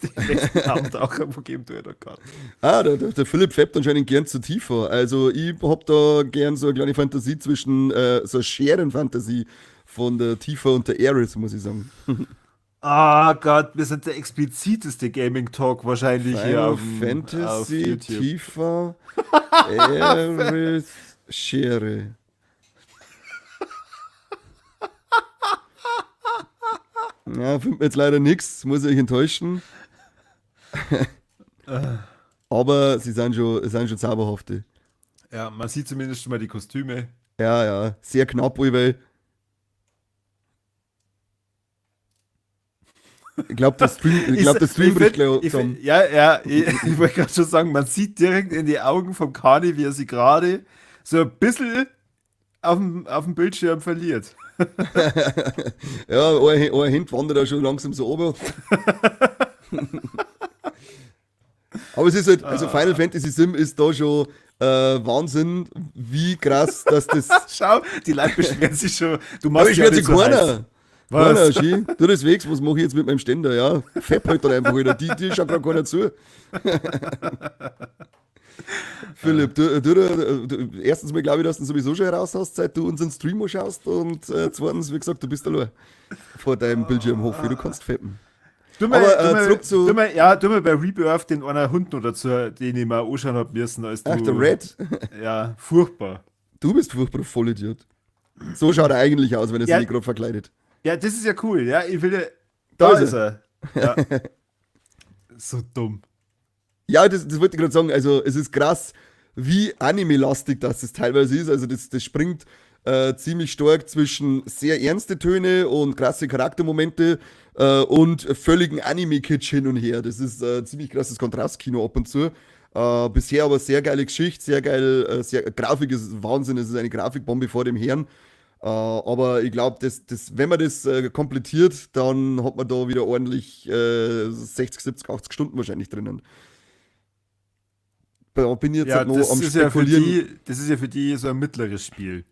die besten Haumtaucher, wo geben tut. Oh Gott. Ah, der Philipp fäppt anscheinend gern zu Tifa. Also ich hab da gern so eine kleine Fantasie zwischen, so eine Scherenfantasie von der Tifa und der Aerith, muss ich sagen. Ah Gott, wir sind der expliziteste Gaming Talk wahrscheinlich hier Final auf Fantasy, YouTube. Tifa, Aerith, Schere. Ja, findet man jetzt leider nichts, muss ich euch enttäuschen. Aber sie sind schon zauberhafte. Ja, man sieht zumindest schon mal die Kostüme. Ja, ja, sehr knapp, weil ich glaube, der Stream, ich glaub, der Stream bricht gleich zusammen. Ja, ja, ich wollte gerade schon sagen, man sieht direkt in die Augen vom Kani, wie er sie gerade so ein bisschen auf dem Bildschirm verliert. Ja, ein Hand wandert da schon langsam so oben. Aber es ist halt, also Final Fantasy Sim ist da schon Wahnsinn, wie krass, dass das. Schau, die Leute beschweren sich schon. Du machst ja sich keiner. Was? Keiner, schön. Du das Wegs, was mache ich jetzt mit meinem Ständer? Ja, fepp halt dann einfach wieder. Die schaut gerade keiner zu. Philipp, du, erstens mal glaube ich, dass du sowieso schon raus hast, seit du unseren Stream schaust, und zweitens, wie gesagt, du bist allein vor deinem Bildschirm, hoffe ich, du kannst feppen. Du mal, aber mal, zurück zu. Du mal, ja, tu mal bei Rebirth den einen Hund noch dazu, den ich mir anschauen hab müssen. Als du, Ach, der Red? Ja, furchtbar. Du bist furchtbar, Vollidiot. So schaut er eigentlich aus, wenn er sich nicht gerade verkleidet. Ja, das ist ja cool, ja. Ich will ja, da ist er. Ja. So dumm. Ja, das wollte ich gerade sagen. Also, es ist krass, wie anime-lastig das teilweise ist. Also, das springt ziemlich stark zwischen sehr ernste Töne und krasse Charaktermomente und völligen Anime-Kitsch hin und her. Das ist ziemlich krasses Kontrastkino ab und zu. Bisher aber sehr geile Geschichte, sehr geil, sehr, Grafik ist Wahnsinn, es ist eine Grafikbombe vor dem Herrn. Aber ich glaube, wenn man das komplettiert, dann hat man da wieder ordentlich 60, 70, 80 Stunden wahrscheinlich drinnen. Da bin ich jetzt ja, halt noch am Spekulieren. Ja die, das ist ja für die so ein mittleres Spiel.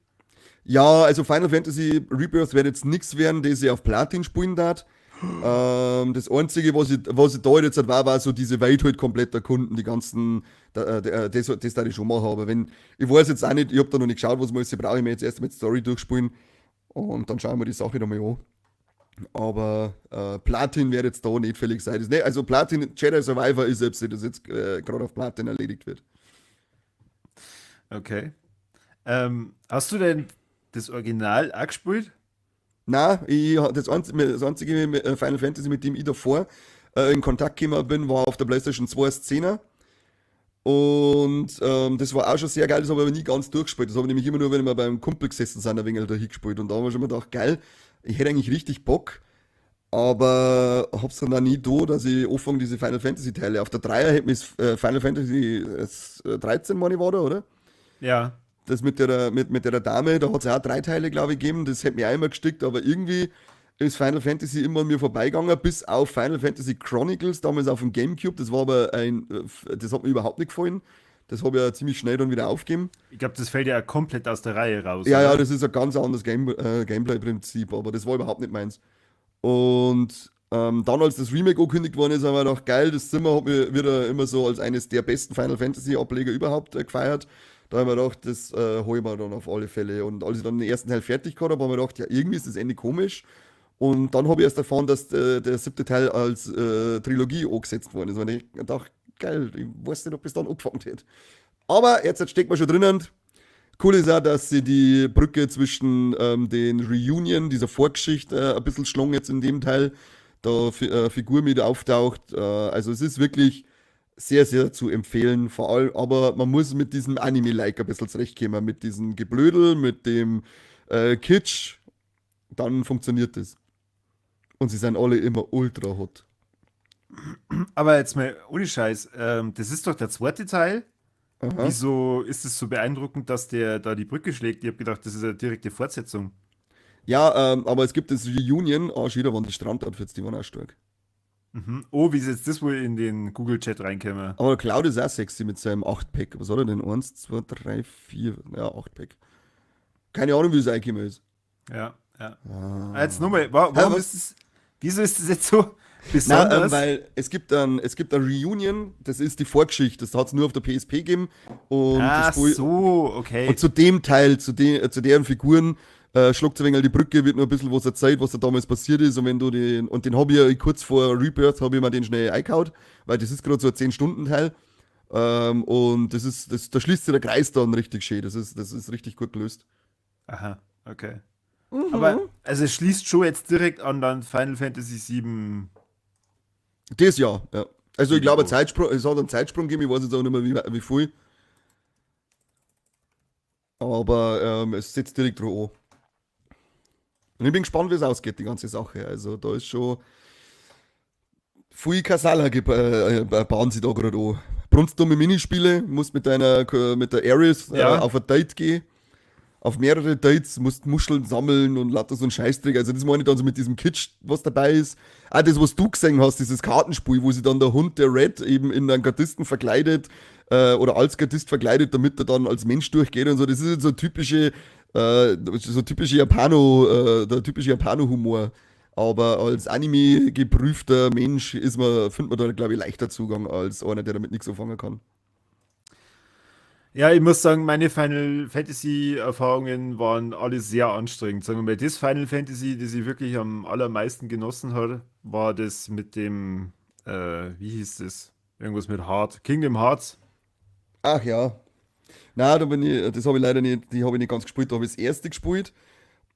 Ja, also Final Fantasy Rebirth wird jetzt nichts werden, das ich auf Platin spielen darf. Das Einzige, was ich da jetzt halt war, war so diese Welt halt komplett erkunden, die ganzen, das da ich schon machen, aber wenn, ich weiß jetzt auch nicht, ich hab da noch nicht geschaut, was man jetzt brauche, ich mir jetzt erst mit Story durchspielen und dann schauen wir die Sache nochmal an. Aber Platin wird jetzt da nicht fällig sein. Das, ne, also Platin, Jedi Survivor ist selbst, das jetzt gerade auf Platin erledigt wird. Okay. Hast du denn das Original auch gespielt? Na, das einzige Final Fantasy, mit dem ich davor in Kontakt gekommen bin, war auf der PlayStation 2 Szene. Und das war auch schon sehr geil, das habe ich aber nie ganz durchgespielt. Das habe ich nämlich immer nur, wenn wir beim Kumpel gesessen sind, ein wenig da hingespielt. Und da haben wir schon mal gedacht, geil, ich hätte eigentlich richtig Bock, aber hab's dann auch nie da, dass ich anfange, diese Final Fantasy Teile. Auf der Dreier hätte mich Final Fantasy 13, meine ich, war da, oder? Ja. Das mit der Dame, da hat es auch drei Teile, glaube ich, gegeben. Das hätte mich auch immer gestickt, aber irgendwie ist Final Fantasy immer an mir vorbeigegangen, bis auf Final Fantasy Chronicles, damals auf dem Gamecube. Das war aber das hat mir überhaupt nicht gefallen. Das habe ich ja ziemlich schnell dann wieder aufgegeben. Ich glaube, das fällt ja komplett aus der Reihe raus. Ja, oder? Ja, das ist ein ganz anderes Gameplay-Prinzip, aber das war überhaupt nicht meins. Und dann, als das Remake angekündigt worden ist, haben wir gedacht, geil, das Zimmer hat mir wieder immer so als eines der besten Final Fantasy Ableger überhaupt gefeiert. Da haben wir gedacht, das hole ich mir dann auf alle Fälle. Und als ich dann den ersten Teil fertig gehabt habe, haben wir gedacht, ja, irgendwie ist das Ende komisch. Und dann habe ich erst erfahren, dass der siebte Teil als Trilogie angesetzt worden ist. Und ich dachte, geil, ich weiß nicht, ob es dann angefangen hätte. Aber jetzt steckt man schon drinnen. Cool ist auch, dass sie die Brücke zwischen den Reunion, dieser Vorgeschichte, ein bisschen schlong jetzt in dem Teil, da Figur mit auftaucht. Also es ist wirklich sehr, sehr zu empfehlen. Vor allem, aber man muss mit diesem Anime-like ein bisschen zurechtkommen, mit diesem Geblödel, mit dem Kitsch, dann funktioniert das. Und sie sind alle immer ultra hot. Aber jetzt mal ohne Scheiß, das ist doch der zweite Teil. Aha. Wieso ist es so beeindruckend, dass der da die Brücke schlägt? Ich habe gedacht, das ist eine direkte Fortsetzung. Ja, aber es gibt das Reunion. Oh, schon wieder waren die Strandoutfits, die waren auch stark. Mhm. Oh, wie ist jetzt das wohl in den Google-Chat reinkäme? Aber Cloud ist auch sexy mit seinem 8-Pack. Was hat er denn? 1, 2, 3, 4. Ja, 8-Pack. Keine Ahnung, wie es reingekommen ist. Ja, ja. Ah. Jetzt nochmal, warum ist es, wieso ist das jetzt so besonders? Na, weil es gibt ein Reunion, das ist die Vorgeschichte, das hat es nur auf der PSP gegeben. Und Ach so, okay. Und zu dem Teil, zu deren Figuren, schlägt ein wenig die Brücke, wird nur ein bisschen was erzählt, was da damals passiert ist. Und wenn du den, und den habe ich ja kurz vor Rebirth, habe ich mir den schnell eingehauen, weil das ist gerade so ein 10-Stunden-Teil. Und da schließt sich der Kreis dann richtig schön. Das ist richtig gut gelöst. Aha, okay. Aber also es schließt schon jetzt direkt an dann Final Fantasy VII. Das ja, ja. Also ich glaube, Zeitsprung, es hat einen Zeitsprung gegeben, ich weiß jetzt auch nicht mehr, wie viel. Aber es setzt direkt drauf an. Und ich bin gespannt, wie es ausgeht, die ganze Sache. Also da ist schon viel Kasala bauen sie da gerade an. Brunstdumme Minispiele, musst mit der Aerith auf ein Date gehen. Auf mehrere Dates, musst Muscheln sammeln und lauter so ein Scheißdreck. Also das meine ich dann so mit diesem Kitsch, was dabei ist. Ah, das, was du gesehen hast, dieses Kartenspiel, wo sich dann der Hund, der Red, eben in einen Gardisten verkleidet oder als Gardist verkleidet, damit er dann als Mensch durchgeht und so. Das ist so typische der typische Japano-Humor. Aber als Anime geprüfter Mensch findet man da, glaube ich, leichter Zugang als einer, der damit nichts anfangen kann. Ja, ich muss sagen, meine Final Fantasy Erfahrungen waren alle sehr anstrengend. Sagen wir mal, das Final Fantasy, das ich wirklich am allermeisten genossen habe, war das mit dem, wie hieß das? Irgendwas mit Heart. Kingdom Hearts. Ach ja. Na, da bin ich, das habe ich leider nicht, die habe ich nicht ganz gespielt, da habe ich das erste gespielt.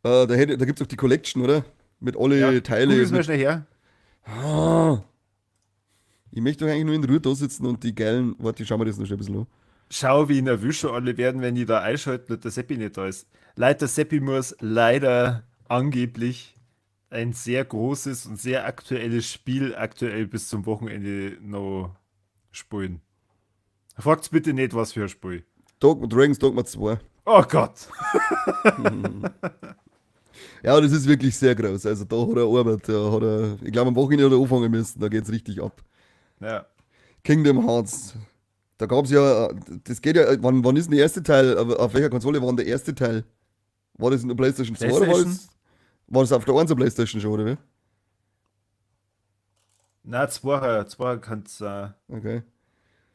Da gibt es auch die Collection, oder? Mit alle Ja, Teile. Google es mal schnell her. Ah. Ich möchte doch eigentlich nur in Ruhe da sitzen und die geilen. Warte, ich schau mir das noch schnell ein bisschen an. Schau, wie nervös schon alle werden, wenn die da einschalten und der Seppi nicht da ist. Leider, der Seppi muss leider angeblich ein sehr großes und sehr aktuelles Spiel aktuell bis zum Wochenende noch spielen. Fragt's bitte nicht, was für ein Spiel. Dragon's Dogma 2. Oh Gott. Ja, das ist wirklich sehr groß. Also da hat er Arbeit, da hat er, ich glaube am Wochenende hat er anfangen müssen, da geht's richtig ab. Ja. Kingdom Hearts. Da gab's ja, das geht ja, wann ist denn der erste Teil? Auf welcher Konsole war denn der erste Teil? War das in der PlayStation 2 oder war das auf der 1er PlayStation schon, oder wie? Nein, zwei kann's sein. Okay.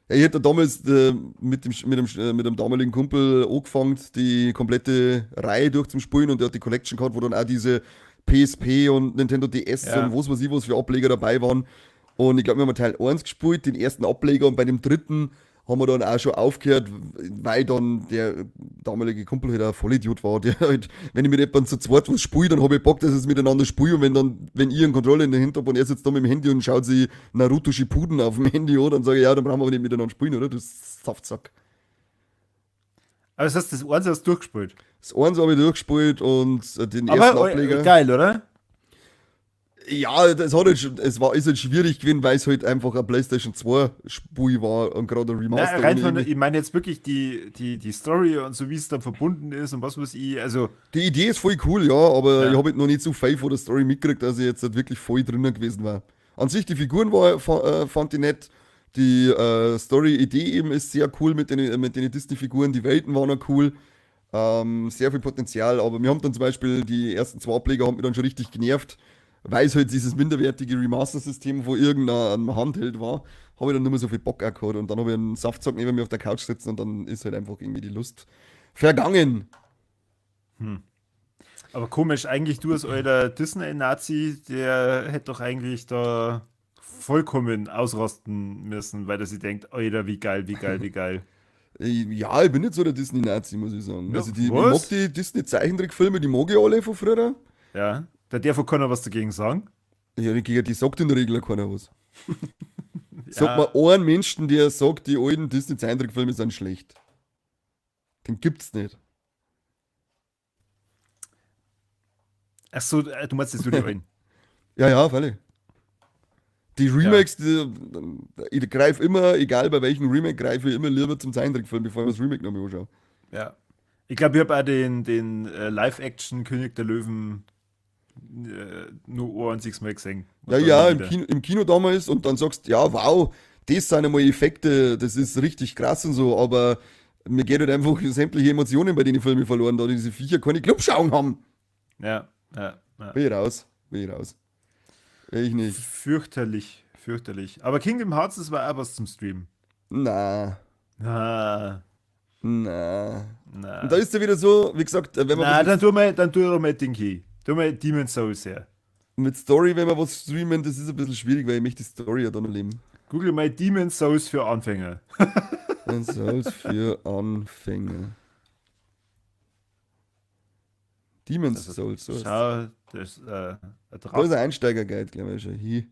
Ja, ich hätte damals mit dem damaligen Kumpel angefangen, die komplette Reihe durchzuspielen, und der hat die Collection gehabt, wo dann auch diese PSP und Nintendo DS und was weiß ich was für Ableger dabei waren. Und ich glaube, wir haben Teil 1 gespielt, den ersten Ableger, und bei dem dritten haben wir dann auch schon aufgehört, weil dann der damalige Kumpel halt auch ein Vollidiot war, der halt, wenn ich mit jemandem zu zweit was spiele, dann habe ich Bock, dass ich es miteinander spiele, und wenn ich einen Controller in der Hand habe und er sitzt da mit dem Handy und schaut sich Naruto Shippuden auf dem Handy an, dann sage ich, ja, dann brauchen wir aber nicht miteinander spielen, oder? Du Saftsack. Aber das heißt, das eins hast du durchgespielt? Das eins habe ich durchgespielt und den ersten Ableger. Geil, oder? Ja, das hat halt, ist halt schwierig gewesen, weil es halt einfach ein PlayStation 2 Spiel war und gerade ein Remaster. Nein, rein von, ich meine jetzt wirklich die Story und so, wie es dann verbunden ist und was weiß ich, also. Die Idee ist voll cool, ja, aber ich habe halt noch nicht so viel von der Story mitgekriegt, dass ich jetzt halt wirklich voll drinnen gewesen war. An sich, die Figuren fand ich nett, die Story-Idee eben ist sehr cool mit den Disney-Figuren, die Welten waren auch cool. Sehr viel Potenzial, aber wir haben dann zum Beispiel die ersten zwei Ableger haben mich dann schon richtig genervt, weil es halt dieses minderwertige Remaster-System von irgendeinem Handheld war, habe ich dann nicht mehr so viel Bock auch gehabt. Und dann habe ich einen Saftsack neben mir auf der Couch sitzen und dann ist halt einfach irgendwie die Lust vergangen. Hm. Aber komisch, eigentlich du als alter Disney-Nazi, der hätte doch eigentlich da vollkommen ausrasten müssen, weil er sich denkt, Alter, wie geil, wie geil, wie geil. Ja, ich bin nicht so der Disney-Nazi, muss ich sagen. Ja, also ich mag die Disney-Zeichentrickfilme, die mag ich alle von früher. Ja. Da darf auch keiner was dagegen sagen. Ja, gegen die sagt in der Regel keiner was. Sag mal einen Menschen, der sagt, die alten Disney-Zeichentrickfilme sind schlecht. Den gibt's nicht. Achso, du meinst jetzt nur die alten. Ja, ja, freilich. Die Remakes, ja. Ich greife immer, egal bei welchem Remake, greife ich immer lieber zum Zeichentrickfilm, bevor ich das Remake nochmal anschaue. Ja. Ich glaube, ich habe auch den Live-Action König der Löwen nur ein einziges Mal gesehen. Ja, ja, im Kino damals, und dann sagst du, ja, wow, das sind einmal Effekte, das ist richtig krass und so, aber mir geht halt einfach sämtliche Emotionen bei den Filmen verloren, da diese Viecher keine Clubschauen haben. Ja, ja, ja. Bin ich raus. Ich nicht. Fürchterlich, fürchterlich. Aber Kingdom Hearts, das war auch was zum Streamen. Na. Na. Na. Na. Und da ist ja wieder so, wie gesagt, wenn man. Na, dann tu doch mal Dinky. Tu mal Demon's Souls her. Mit Story, wenn wir was streamen, das ist ein bisschen schwierig, weil ich möchte die Story ja dann erleben. Google mal Demon's Souls für Anfänger. Demon's Souls für Anfänger. Demon's Also, Souls, so heißt's. Schau, das ist ein Da ist Drache. ein Einsteiger-Guide, glaube ich schon. Hier.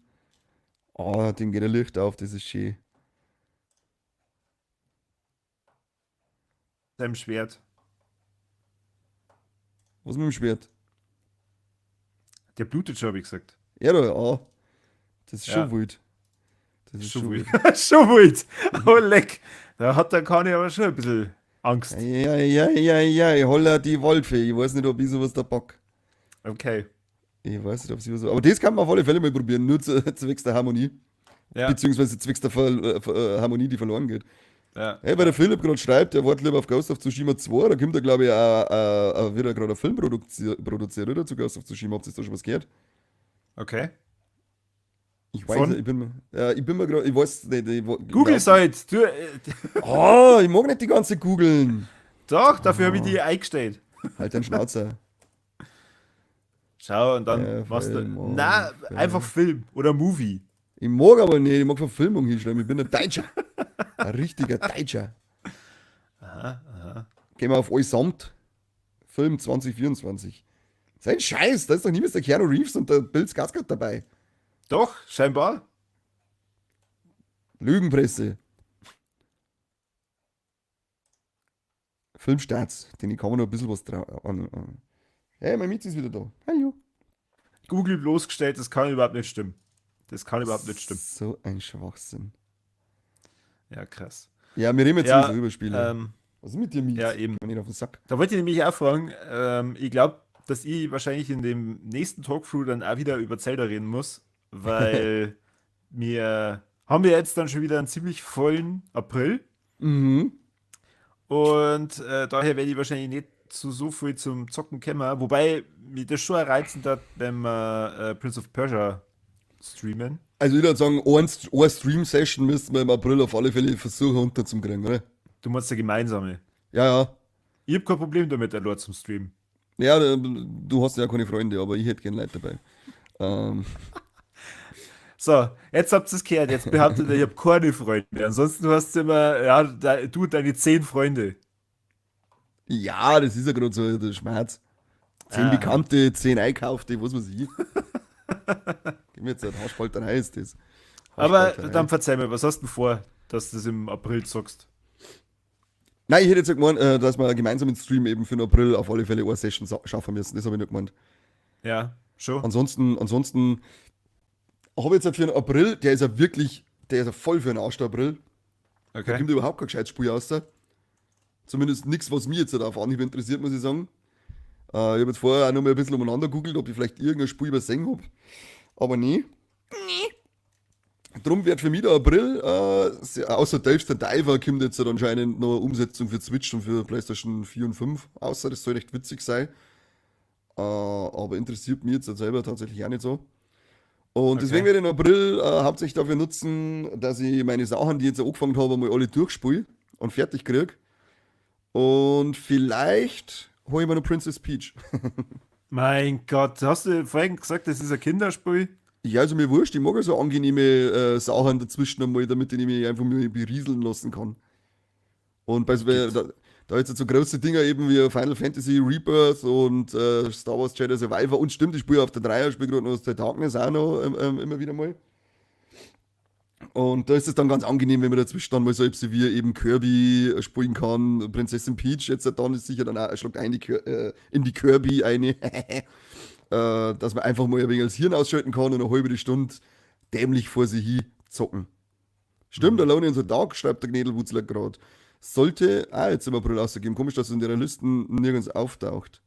Oh, dem geht ein Licht auf, das ist schön. Seinem Schwert. Was mit dem Schwert? Der blutet schon, habe ich gesagt. Ja, da, ah. Das ist schon Ja. wild. Das ist Schon schon wild. wild. Schon wild. Oh, leck. Da hat der Kani aber schon ein bisschen Angst. Ja, ja, ja, ja, holla die Waldfee. Ich weiß nicht, ob ich sowas da pack. Okay. Ich weiß nicht, ob sie so. Aber das kann man auf alle Fälle mal probieren, nur zwecks der Harmonie. Ja. Beziehungsweise zwecks der Harmonie, die verloren geht. Ja. Hey, weil der Philipp gerade schreibt, er wartet lieber auf Ghost of Tsushima 2, da kommt er, glaube ich, auch wieder gerade ein Film produziert, oder? Zu Ghost of Tsushima, habt ihr da schon was gehört? Okay. Ich weiß Von? nicht, ich bin mir gerade, ich weiß nicht. Ich, Google halt. Du, Oh, ich mag nicht die ganze googeln. doch, dafür habe ich die eingestellt. Halt deinen Schnauzer. Schau, und dann Ja, machst du. Film und Na, Film. einfach Film oder Movie. Ich mag aber nicht, ich mag Verfilmung hinschreiben. Ich bin ein Deutscher. Ein richtiger Deutscher. Aha, aha. Gehen wir auf Allesamt. Film 2024. Sein Scheiß, da ist doch nie der Keanu Reeves und der Bill Skarsgård dabei. Doch, scheinbar. Lügenpresse. Filmstarts, den kann man noch ein bisschen was drauf. An. Hey, mein Mietz ist wieder da. Hallo. Google bloßgestellt, das kann überhaupt nicht stimmen. Das kann überhaupt nicht stimmen. So ein Schwachsinn. Ja, krass. Ja, wir reden jetzt Ja, sowieso über Spiele. Was ist mit dir, Mietz? ja, eben. Geh mir nicht auf den Sack. Da wollte ich nämlich auch fragen, ich glaube, dass ich wahrscheinlich in dem nächsten Talkthrough dann auch wieder über Zelda reden muss, weil wir haben wir jetzt dann schon wieder einen ziemlich vollen April und daher werde ich wahrscheinlich nicht zu so viel zum Zocken kommen, wobei mich das schon reizen hat, wenn wir Prince of Persia streamen. Also ich würde sagen, eine Stream-Session müssten wir im April auf alle Fälle versuchen unterzukriegen, oder? Du meinst ja gemeinsame. Ja, ja. Ich habe kein Problem damit, allein zum Streamen. Ja, du hast ja keine Freunde, aber ich hätte gerne Leute dabei. So, jetzt habt ihr es gehört. Jetzt behauptet ihr, ich habe keine Freunde. Ansonsten hast du immer, ja, du und deine 10 Freunde. Ja, das ist ja gerade so der Schmerz. 10 Ah. Bekannte, 10 Einkaufte, was weiß ich. Gib mir jetzt eine Haarspalterei ist das. Aber Haarspalterei. dann verzeih mir, was hast du denn vor, dass du das im April zockst? Nein, ich hätte jetzt gemeint, dass wir gemeinsam einen Stream eben für den April auf alle Fälle eine Session schaffen müssen. Das habe ich nicht gemeint. Ja, schon. Ansonsten habe ich jetzt halt für den April, der ist ja wirklich, der ist ja voll für den Arsch, der April. Da Okay. kommt überhaupt kein gescheites Spiel raus. Zumindest nichts, was mich jetzt halt auf Anhieb interessiert, muss ich sagen. Ich habe jetzt vorher auch noch mal ein bisschen umeinander googelt, ob ich vielleicht irgendein Spiel übersehen habe. Aber nee. Nee. Drum wird für mich der April, außer Dave the Diver kommt jetzt halt anscheinend noch eine Umsetzung für Switch und für PlayStation 4 und 5 außer das soll recht witzig sein. Aber interessiert mich jetzt halt selber tatsächlich auch nicht so. Und deswegen werde ich den April hauptsächlich dafür nutzen, dass ich meine Sachen, die ich jetzt angefangen habe, mal alle durchspiele und fertig kriege. Und vielleicht hole ich mir noch Princess Peach. Mein Gott, hast du vorhin gesagt, das ist ein Kinderspiel? Ja, also mir wurscht, ich mag ja so angenehme Sachen dazwischen einmal, damit ich mich einfach mal berieseln lassen kann. Und bei, da jetzt so große Dinger eben wie Final Fantasy Rebirth und Star Wars Jedi Survivor und stimmt, ich spiele auf der Dreier, spiele gerade noch The Darkness auch noch immer wieder mal. Und da ist es dann ganz angenehm, wenn man dazwischen dann mal so etwas wie eben Kirby spielen kann, Prinzessin Peach jetzt dann ist sicher dann auch, schlagt ein in die Kirby eine, dass man einfach mal ein wenig das Hirn ausschalten kann und eine halbe Stunde dämlich vor sich hin zocken. Stimmt, Alone in the Dark, schreibt der Gnädelwutzler gerade. Sollte auch jetzt im April rausgehen. Komisch, dass es in der Listen nirgends auftaucht.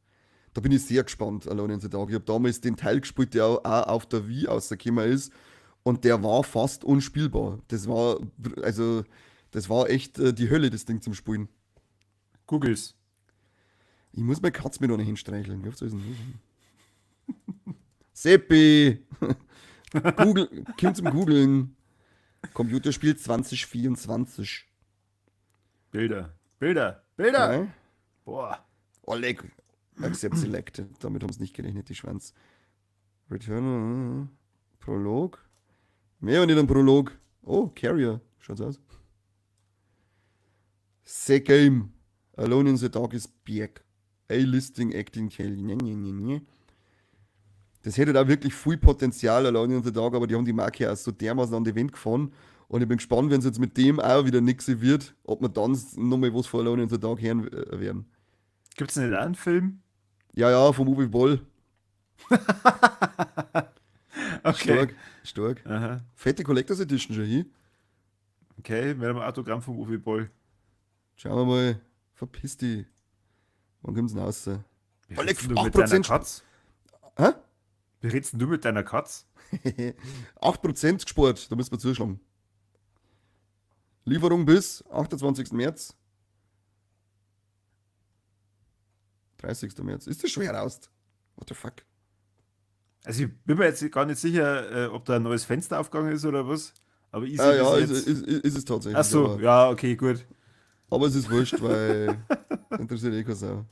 Da bin ich sehr gespannt, Alone in the Dark. Ich habe damals den Teil gespielt, der auch auf der Wii rausgekommen ist. Und der war fast unspielbar. Das war echt die Hölle, das Ding zum Spielen. Googles. Ich muss meine Katze mir noch nicht hinstreicheln. Wie oft soll ich denn das? Seppi! Google, komm zum Googeln. Computerspiel 2024. Bilder. Bilder. Bilder! Ja. Boah. Oh, leck. Accept Selected. Damit haben sie nicht gerechnet, die Schwanz. Return. Prolog. Mehr und nicht ein Prolog. Oh, Carrier. Schaut's aus. The Game. Alone in the Dark is back. A-Listing, Acting, ne, ne, ne, ne. Das hätte da wirklich viel Potenzial, Alone in the Dark, aber die haben die Marke auch so dermaßen an die Wand gefahren. Und ich bin gespannt, wenn es jetzt mit dem auch wieder nix wird, ob wir dann nochmal was von Alone in the Dark hören werden. Gibt es nicht auch einen Film? Ja, ja, vom Uwe Boll. Okay. Stark, stark. Aha. Fette Collectors Edition schon hier. Okay, mit einem Autogramm vom Uwe Boll. Schauen wir mal. Verpiss die. Wann kommt's denn raus? Wie Voll redest denn du mit deiner 8% Katz? Hä? Wie redest denn du mit deiner Katz? 8% gespart, da müssen wir zuschlagen. Lieferung bis 28. März. 30. März. Ist das schwer raus? What the fuck? Also ich bin mir jetzt gar nicht sicher, ob da ein neues Fenster aufgegangen ist oder was. Aber ich sehe Ja, das ist, jetzt. ist es tatsächlich. Ach so, aber, ja, okay, gut. aber es ist wurscht, weil interessiert eh keine Sau.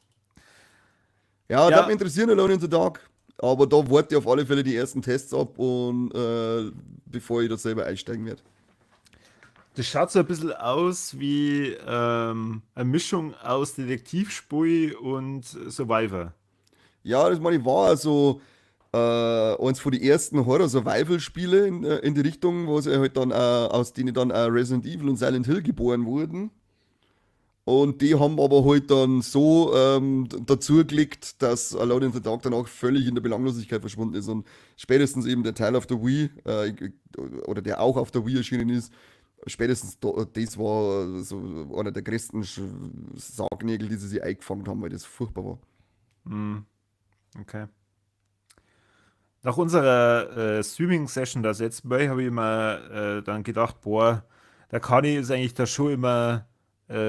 Ja, Ja. das mich interessieren Alone in the Dark. Aber da warte ich auf alle Fälle die ersten Tests ab und bevor ich da selber einsteigen werde. Das schaut so ein bisschen aus wie eine Mischung aus Detektivspiel und Survivor. Ja, das meine ich, war also eins von den ersten Horror-Survival-Spiele in die Richtung, wo sie halt dann aus denen dann auch Resident Evil und Silent Hill geboren wurden. Und die haben aber halt dann so dazugelegt, dass Alone in the Dark dann auch völlig in der Belanglosigkeit verschwunden ist. Und spätestens eben der Teil auf der Wii, oder der auch auf der Wii erschienen ist, spätestens das war so einer der größten Sargnägel, die sie sich eingefangen haben, weil das furchtbar war. Okay. Nach unserer Streaming-Session das letzte Mal habe ich immer dann gedacht, boah, der Kani ist eigentlich da schon immer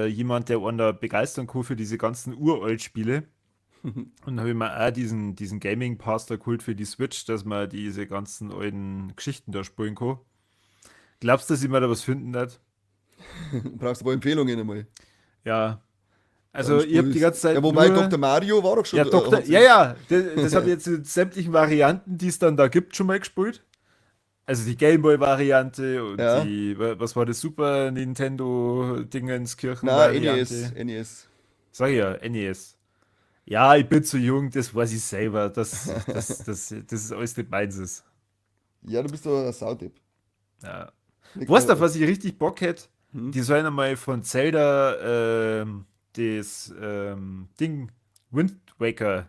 jemand, der einen da begeistern kann für diese ganzen Uralt-Spiele. Und dann habe ich mir auch diesen Gaming Pass da geholt für die Switch, dass man diese ganzen alten Geschichten da spielen kann. Glaubst du, dass ich mir da was finden werde? Brauchst du ein paar Empfehlungen einmal? Ja. Also, ich habe die ganze Zeit Ja, wobei nur, Dr. Mario war doch schon. Ja, Dr. hat Ja, ja, das habe ich jetzt in sämtlichen Varianten, die es dann da gibt, schon mal gespielt. Also die Gameboy-Variante und die, was war das, Super Nintendo Na, Dingenskirchen-Variante? NES, NES. Sag ich ja, NES. Ja, ich bin zu jung, das weiß ich selber. Das ist alles nicht meins ist. Ja, du bist doch ein Saudepp. Ja. Nicht Weißt du, auf nur- was ich richtig Bock hätte? Die sollen einmal von Zelda das Ding Wind Waker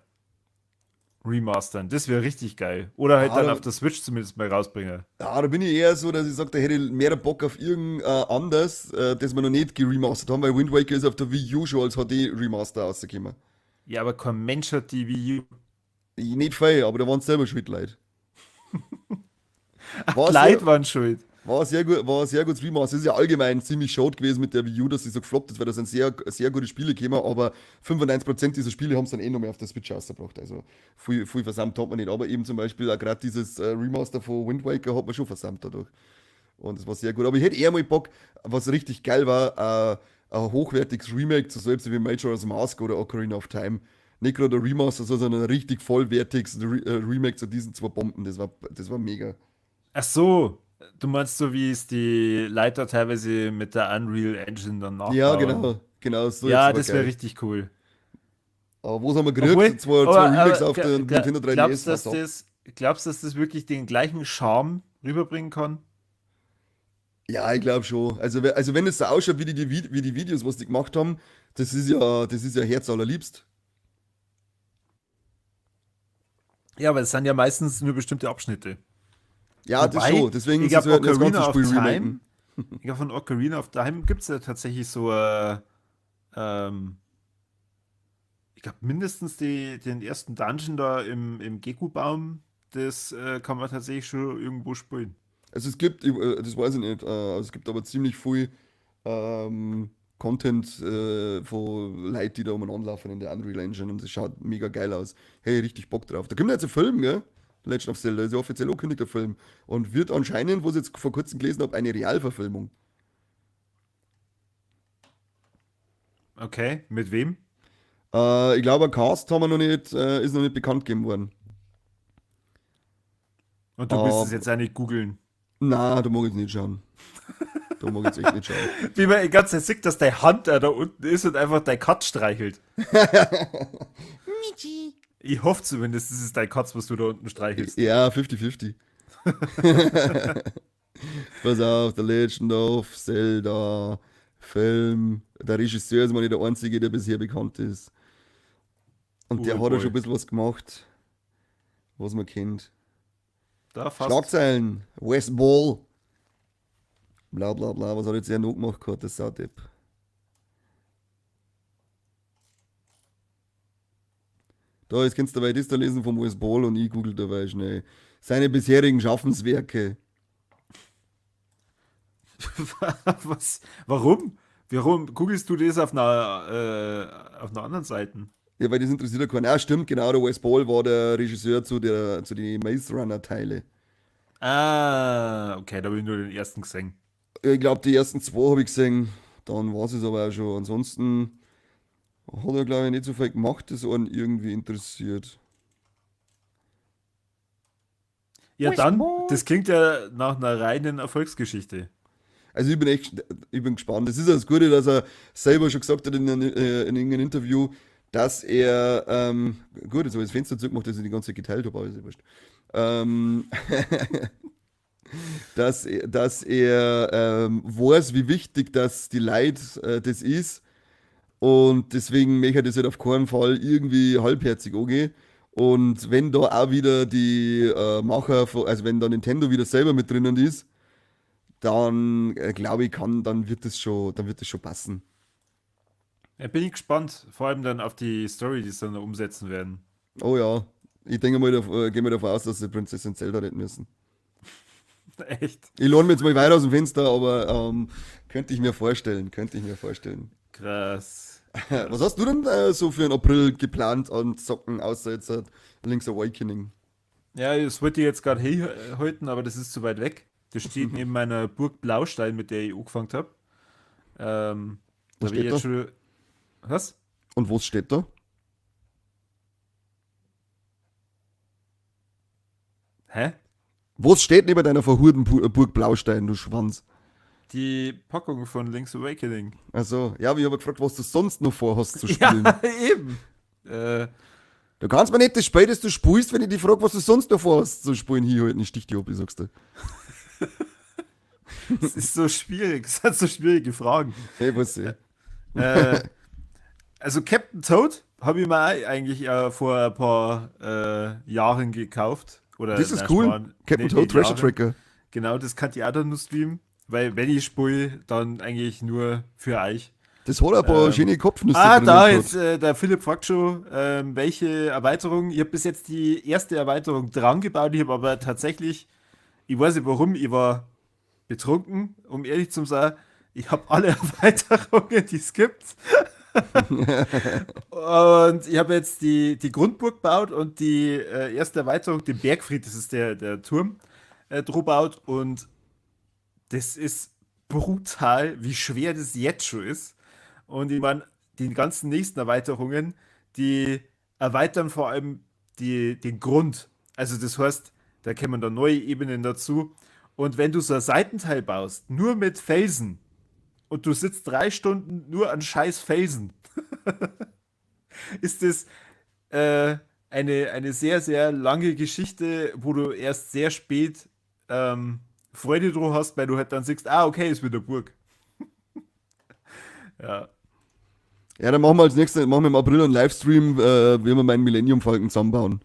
remastern. Das wäre richtig geil. Oder halt Ah, dann auf der Switch zumindest mal rausbringen. Ja, da bin ich eher so, dass ich sage, da hätte ich mehr Bock auf irgend anders, das wir noch nicht geremastert haben, weil Wind Waker ist auf der Wii U schon als HD Remaster rausgekommen. Ja, aber kein Mensch hat die Wii U. Ich, nicht viel, aber da waren selber schuld, Leute. War Leute sehr, waren schuld. war sehr gut, war ein sehr gutes Remaster. Es ist ja allgemein ziemlich schade gewesen mit der Wii U, dass sie so gefloppt ist, weil da sind sehr, sehr gute Spiele gekommen, aber 95% dieser Spiele haben es dann eh noch mehr auf der Switch rausgebracht. Also viel, viel versammelt hat man nicht. Aber eben zum Beispiel auch gerade dieses Remaster von Wind Waker hat man schon versammelt dadurch. Und das war sehr gut. Aber ich hätte eher mal Bock, was richtig geil war, ein hochwertiges Remake zu selbst wie Majora's Mask oder Ocarina of Time. Nicht gerade ein Remaster, sondern ein richtig vollwertiges Remake zu diesen zwei Bomben. Das war mega. Ach so, du meinst so, wie es die Leiter teilweise mit der Unreal Engine dann Ja, nachbauen. genau. Genau, so Ja, jetzt war das wäre geil. richtig cool. Aber was haben wir gekriegt? Obwohl, Zwei Remakes aber auf der Nintendo glaubst 3DS. dass Was ab? das, glaubst, dass das wirklich den gleichen Charme rüberbringen kann? Ja, ich glaube schon. Also wenn es so ausschaut, wie die Videos, was die gemacht haben, das ist ja Herz allerliebst. Ja, aber es sind ja meistens nur bestimmte Abschnitte. Ja, das Wobei, schon. Deswegen ich sie glaube, sollten das ganze Ocarina of Spiel Time, remaken. ich glaube, von Ocarina of Time gibt es ja tatsächlich so, ähm, ich glaube, mindestens den ersten Dungeon da im Geku-Baum, das kann man tatsächlich schon irgendwo spielen. Also es gibt, das weiß ich nicht, also es gibt aber ziemlich viel ähm, Content von Leuten, die da umeinander laufen in der Unreal Engine und das schaut mega geil aus. Hey, richtig Bock drauf. Da kommt jetzt ein Film, gell? Legend of Zelda ist ja offiziell angekündigt, der Film. Und wird anscheinend, was ich jetzt vor kurzem gelesen habe, eine Realverfilmung. Okay, mit wem? Ich glaube, ein Cast haben wir noch nicht, ist noch nicht bekannt gegeben worden. Und du willst es Äh, jetzt auch nicht googeln. Na, da mag ich nicht schauen. Da mag ich jetzt echt nicht schauen. Wie man die ganze Zeit sieht, dass deine Hand da unten ist und einfach dein Katz streichelt. Ich hoffe zumindest, das ist dein Katz, was du da unten streichelst. Ja, 50-50. Pass auf, The Legend of Zelda Film. Der Regisseur ist mal nicht der einzige, der bisher bekannt ist. Und der Oh hat ja boy. schon ein bisschen was gemacht, was man kennt. Da fast. Schlagzeilen, Wes Ball. Bla bla bla, was hat jetzt er noch gemacht gehabt, das Saudepp. Da, jetzt kannst du dabei das da lesen vom Wes Ball und ich google dabei schnell. Seine bisherigen Schaffenswerke. Was? Warum? Warum googelst du das auf einer anderen Seite? Ja, weil das interessiert ja keinen. Ah, stimmt, genau, der Wes Ball war der Regisseur zu den Maze Runner Teile. Ah, okay, da habe ich nur den ersten gesehen. Ich glaube, die ersten zwei habe ich gesehen, dann war es aber auch schon. Ansonsten hat er, glaube ich, nicht so viel gemacht, das einen irgendwie interessiert. Ja, dann, das klingt ja nach einer reinen Erfolgsgeschichte. Also ich bin echt, ich bin gespannt. Das ist ja das Gute, dass er selber schon gesagt hat in irgendeinem Interview, dass er, gut, jetzt habe ich das Fenster zugemacht, dass ich die ganze Zeit geteilt habe, aber ist ja wurscht. Dass er weiß, wie wichtig dass die Leid das ist und deswegen möchte er das halt auf keinen Fall irgendwie halbherzig angehen. Und wenn da auch wieder die Macher, von, also wenn da Nintendo wieder selber mit drinnen ist, dann glaube ich, dann wird das schon passen. Ja, bin ich gespannt, vor allem dann auf die Story, die sie dann umsetzen werden. Oh ja, ich denke mal, gehe mal davon aus, dass sie Prinzessin Zelda retten müssen. Echt? Ich lohne mir jetzt mal weit aus dem Fenster, aber könnte ich mir vorstellen. Krass. Was hast du denn so für einen April geplant an Zocken, außer jetzt Link's Awakening? Ja, das wollte ich jetzt gerade hinhalten, aber das ist zu weit weg. Das steht neben meiner Burg Blaustein, mit der ich angefangen habe. Da Was hab ich steht jetzt da? schon. Was? Und was steht da? Hä? Was steht neben deiner verhurten Burg Blaustein, du Schwanz? Die Packung von Link's Awakening. Also, ja, aber ich habe gefragt, was du sonst noch vorhast zu spielen. Ja, eben. Du kannst mir nicht das Spiel, das du spielst, wenn ich dich frage, was du sonst noch vorhast zu spielen, hinhalten. Ich stich dich ab, ich sag's dir. Es ist so schwierig. Es sind so schwierige Fragen. Hey, was ich. Also Captain Toad habe ich mir auch eigentlich vor ein paar Jahren gekauft. Oder, Das ist na, cool. Schmarrn. Captain Nee, Toad nee, Treasure Jahre. Tracker. Genau, das kann ich auch dann nur streamen. Weil wenn ich spiele, dann eigentlich nur für euch. Das hat ein paar schöne Kopfnüsse Ah, drinnen da gehabt. jetzt, der Philipp fragt schon, welche Erweiterung. Ich habe bis jetzt die erste Erweiterung dran gebaut. Ich habe aber tatsächlich, ich weiß nicht warum, ich war betrunken, um ehrlich zu sein. Ich habe alle Erweiterungen, die es gibt. Und ich habe jetzt die Grundburg gebaut und die erste Erweiterung, den Bergfried, das ist der Turm, drauf gebaut. Und das ist brutal, wie schwer das jetzt schon ist. Und ich meine, die ganzen nächsten Erweiterungen, die erweitern vor allem den Grund. Also das heißt, da kämen dann neue Ebenen dazu. Und wenn du so ein Seitenteil baust, nur mit Felsen, und du sitzt 3 Stunden nur an scheiß Felsen, ist das eine sehr, sehr lange Geschichte, wo du erst sehr spät Freude drauf hast, weil du halt dann siehst, ah, okay, ist wieder Burg. Ja. Ja, dann machen wir als nächstes, machen wir im April einen Livestream, wie wir meinen Millennium Falcon zusammenbauen.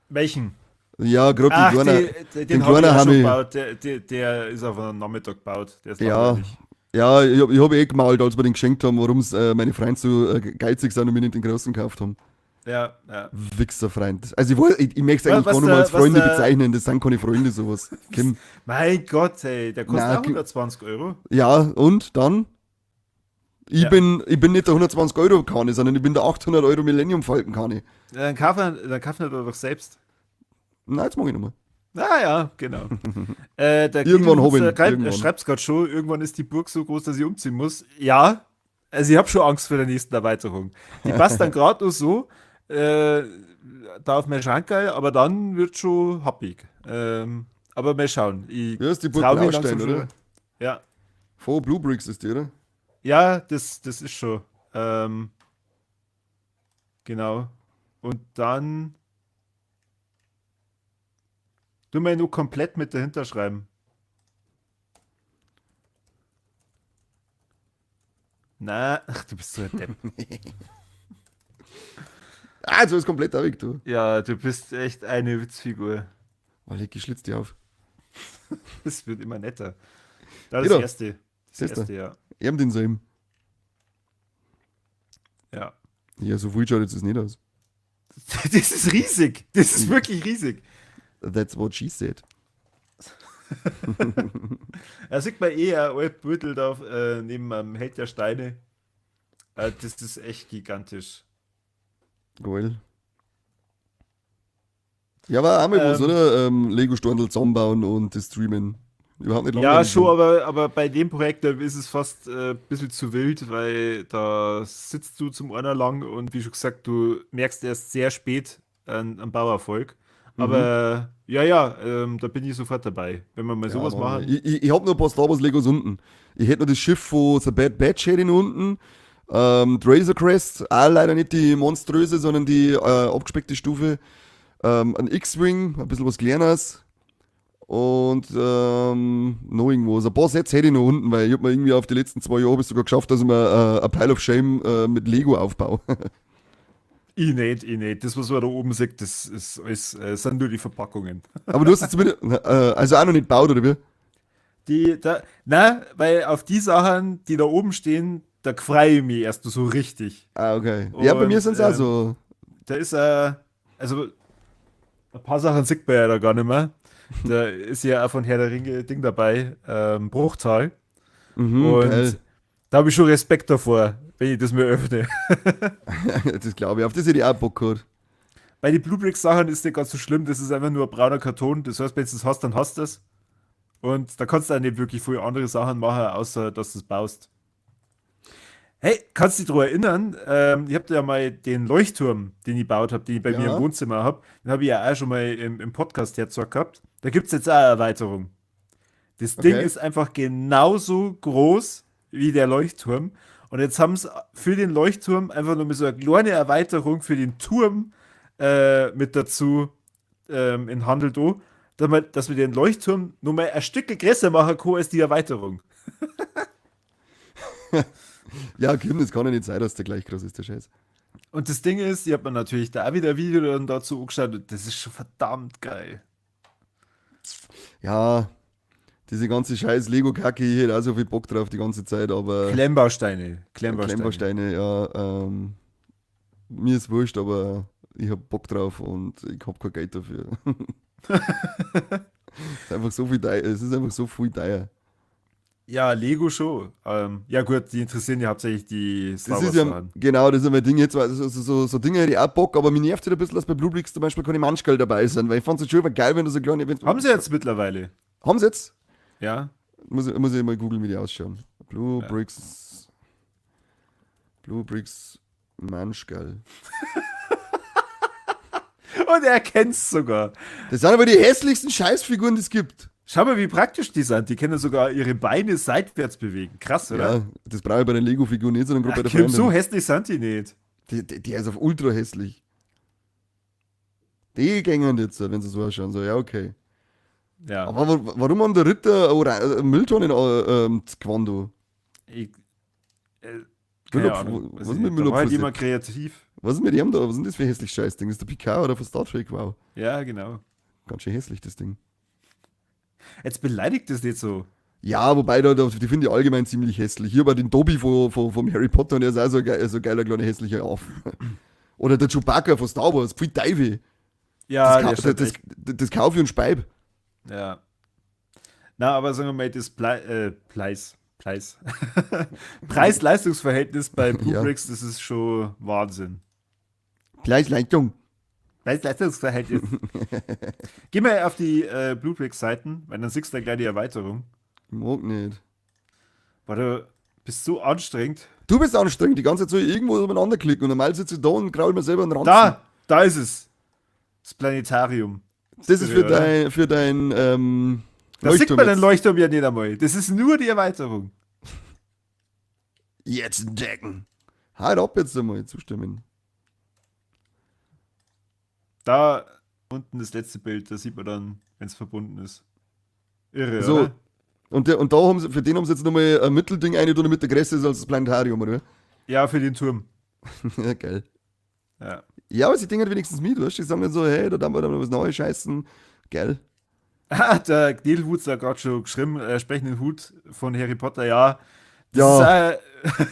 Welchen? Ja, grad Ach, den kleinen, den den hab ich kleinen auch schon hab ich gebaut. Der ist auf einem Nachmittag gebaut. Der ist Ja. langweilig. Ja, ich hab eh gemalt, als wir den geschenkt haben, warum's meine Freunde so geizig sind und mir nicht den großen gekauft haben. Ja, ja. Wichserfreund. Also ich, wollt, ich, ich möchte es eigentlich gar nicht mal als Freunde bezeichnen, das sind keine Freunde, sowas. Kim. Mein Gott, ey, der kostet Na, auch 120 Euro. Ja, und dann? Ich bin nicht der 120 Euro Kani, sondern ich bin der 800 Euro Millennium Falcon Kani. Ja, dann kaufen wir doch selbst. Nein, jetzt mach ich nochmal. Ah ja, genau. Der Irgendwann Guido hab ich ihn, irgendwann. schreibt's grad schon, irgendwann ist die Burg so groß, dass ich umziehen muss. Ja, also ich hab schon Angst vor der nächsten Erweiterung. Die passt dann grad nur so da auf meinen Schrankerl, aber dann wird schon happig. Aber mal schauen. Ich Ja, ist die Burg trau mir Blaustein, langsam schon. oder? Ja. Von BlueBrixx ist die, oder? Ja, das ist schon. Genau. Und dann du mal nur komplett mit dahinter schreiben. Na, ach, du bist so ein Depp. Ah, so ist komplett weg, du. Ja, du bist echt eine Witzfigur. Oh, leg, ich schlitz dich auf. Das wird immer netter. Da das erste. Das erste, ja. Eben den Same. Ja. Ja, so viel schaut jetzt das nicht aus. Das ist riesig. Das ist wirklich riesig. That's what she said. Da sieht man eh ein alt Beutel da neben dem Held der Steine. Das ist echt gigantisch. Geil. Ja, war auch mal was, oder? Lego-Stundel zusammenbauen und das streamen. Überhaupt nicht Ja, schon, aber bei dem Projekt da ist es fast ein bisschen zu wild, weil da sitzt du zum einer lang und wie schon gesagt, du merkst erst sehr spät einen Bauerfolg. Aber ja, da bin ich sofort dabei. Wenn wir mal sowas Ja, machen. Ich hab noch ein paar Star Wars Legos unten. Ich hätte noch das Schiff von The Bad Batch hätte ich noch unten. Razor Crest, auch leider nicht die monströse, sondern die abgespeckte Stufe. Ein X-Wing, ein bisschen was Kleineres. Und noch irgendwas. Ein paar Sets hätte ich noch unten, weil ich hab mir irgendwie auf die letzten 2 Jahre hab ich sogar geschafft, dass ich mir ein Pile of Shame mit Lego aufbaue. Ich nicht. Das, was man da oben sieht, das ist alles, sind nur die Verpackungen. Aber du hast es zumindest, also auch noch nicht gebaut, oder wie? Die, da, na, weil auf die Sachen, die da oben stehen, da freue ich mich erst so richtig. Ah, okay. Ja, bei mir sind's auch so. Da ist, also ein paar Sachen sieht man ja da gar nicht mehr. Da ist ja auch von Herr der Ringe Ding dabei, Bruchtal. Und Geil. da habe ich schon Respekt davor, wenn ich das mir öffne. Das glaube ich. Auf das hätte ich auch Bock gehabt. Bei den BlueBrixx-Sachen ist nicht ganz so schlimm, das ist einfach nur ein brauner Karton. Das heißt, wenn du das hast, dann hast du das. Und da kannst du auch nicht wirklich viele andere Sachen machen, außer dass du es baust. Hey, kannst du dich daran erinnern? Ich hab ja mal den Leuchtturm, den ich gebaut hab, den ich bei mir im Wohnzimmer hab, den hab ich ja auch schon mal im Podcast hergezeigt gehabt. Da gibt's jetzt auch eine Erweiterung. Das Ding ist einfach genauso groß wie der Leuchtturm. Und jetzt haben sie für den Leuchtturm einfach nur so eine kleine Erweiterung für den Turm mit dazu in Handel da, dass wir den Leuchtturm nur mal ein Stück größer machen können als die Erweiterung. Ja, Kim, das kann ja nicht sein, dass der gleich groß ist, der Scheiß. Und das Ding ist, ich hab mir natürlich da auch wieder ein Video dann dazu angeschaut und das ist schon verdammt geil. Ja, diese ganze scheiß Lego-Kacke, ich hätte auch so viel Bock drauf die ganze Zeit, aber Klemmbausteine, Klemmbausteine. Klemmbausteine, ja, mir ist wurscht, aber ich hab Bock drauf und ich hab kein Geld dafür. Es ist einfach so viel teuer, es ist einfach so viel teuer. Ja, Lego schon. Ja gut, die interessieren ja hauptsächlich die Star Das ist Wars ja, Sachen. genau, das ist ja mein Ding jetzt, weil so Dinge hätte ich auch Bock, aber mir nervt es halt ein bisschen, dass bei BlueBrixx zum Beispiel keine Munchgirl dabei sind, weil ich fand's halt schon immer geil, wenn du so kleine Events Haben sie jetzt mittlerweile? Haben sie jetzt? Ja. Muss ich mal googeln, wie die ausschauen. BlueBrixx. BlueBrixx Munchgirl. Und er kennt's sogar. Das sind aber die hässlichsten Scheißfiguren, die es gibt. Schau mal, wie praktisch die sind. Die können sogar ihre Beine seitwärts bewegen. Krass, oder? Ja, das brauche ich bei den Lego-Figuren nicht, sondern gerade bei der Ach, Kim, so Freundin. hässlich sind die nicht. Die ist auf ultra hässlich. Die gängen jetzt, wenn sie so ausschauen. So, ja, okay. Ja. Aber warum haben der Ritter oder Mülltonnen Quando? Ich keine Müllabfuhr, Ahnung. was Weiß ist ich mit nicht. Da Müllabfuhr? war halt jemand kreativ. Was ist mit ihm da? Was ist denn das für ein hässliches Scheißding? Ist der Picard oder von Star Trek? Wow. Ja, genau. Ganz schön hässlich, das Ding. Jetzt beleidigt das nicht so. Ja, wobei, die finde ich allgemein ziemlich hässlich. Hier bei den Dobby vom Harry Potter, und der ist auch so ein geiler kleiner hässlicher Affe. Oder der Chewbacca von Star Wars, pfui Teufel. Ja, der schaut echt Das kaufe ich und speib. Ja. Na, aber sagen wir mal, das Preis, Preis. Preis-Leistungs-Verhältnis bei BlueBrixx, das ist schon Wahnsinn. Preis-Leistung. Preis-Leistungs-Verhältnis. Geh mal auf die BlueBrixx-Seiten, weil dann siehst du da gleich die Erweiterung. Ich mag nicht. Boah, du bist so anstrengend. Du bist anstrengend, die ganze Zeit soll ich irgendwo umeinander klicken und normal sitze ich da und kraul mir selber einen Ranzen. Da, da ist es. Das Planetarium. Das ist Oder? für dein Da sieht Leuchtturm man den jetzt. Leuchtturm ja nicht einmal. Das ist nur die Erweiterung. Jetzt entdecken. Halt ab jetzt einmal, zustimmen. Da unten das letzte Bild, da sieht man dann, wenn es verbunden ist. Irre, So. oder? Und da haben sie, für den haben sie jetzt nochmal ein Mittelding eine, damit der größer ist als das Planetarium, oder? Ja, für den Turm. Ja, geil. Ja. Ja, aber sie denken halt wenigstens mit, weißt du? Die sagen dann so, hey, da darf man dann was Neues scheißen. Geil. Ah, der Gnedelwutz hat gerade schon geschrieben, sprechenden Hut von Harry Potter, ja. Das Ja.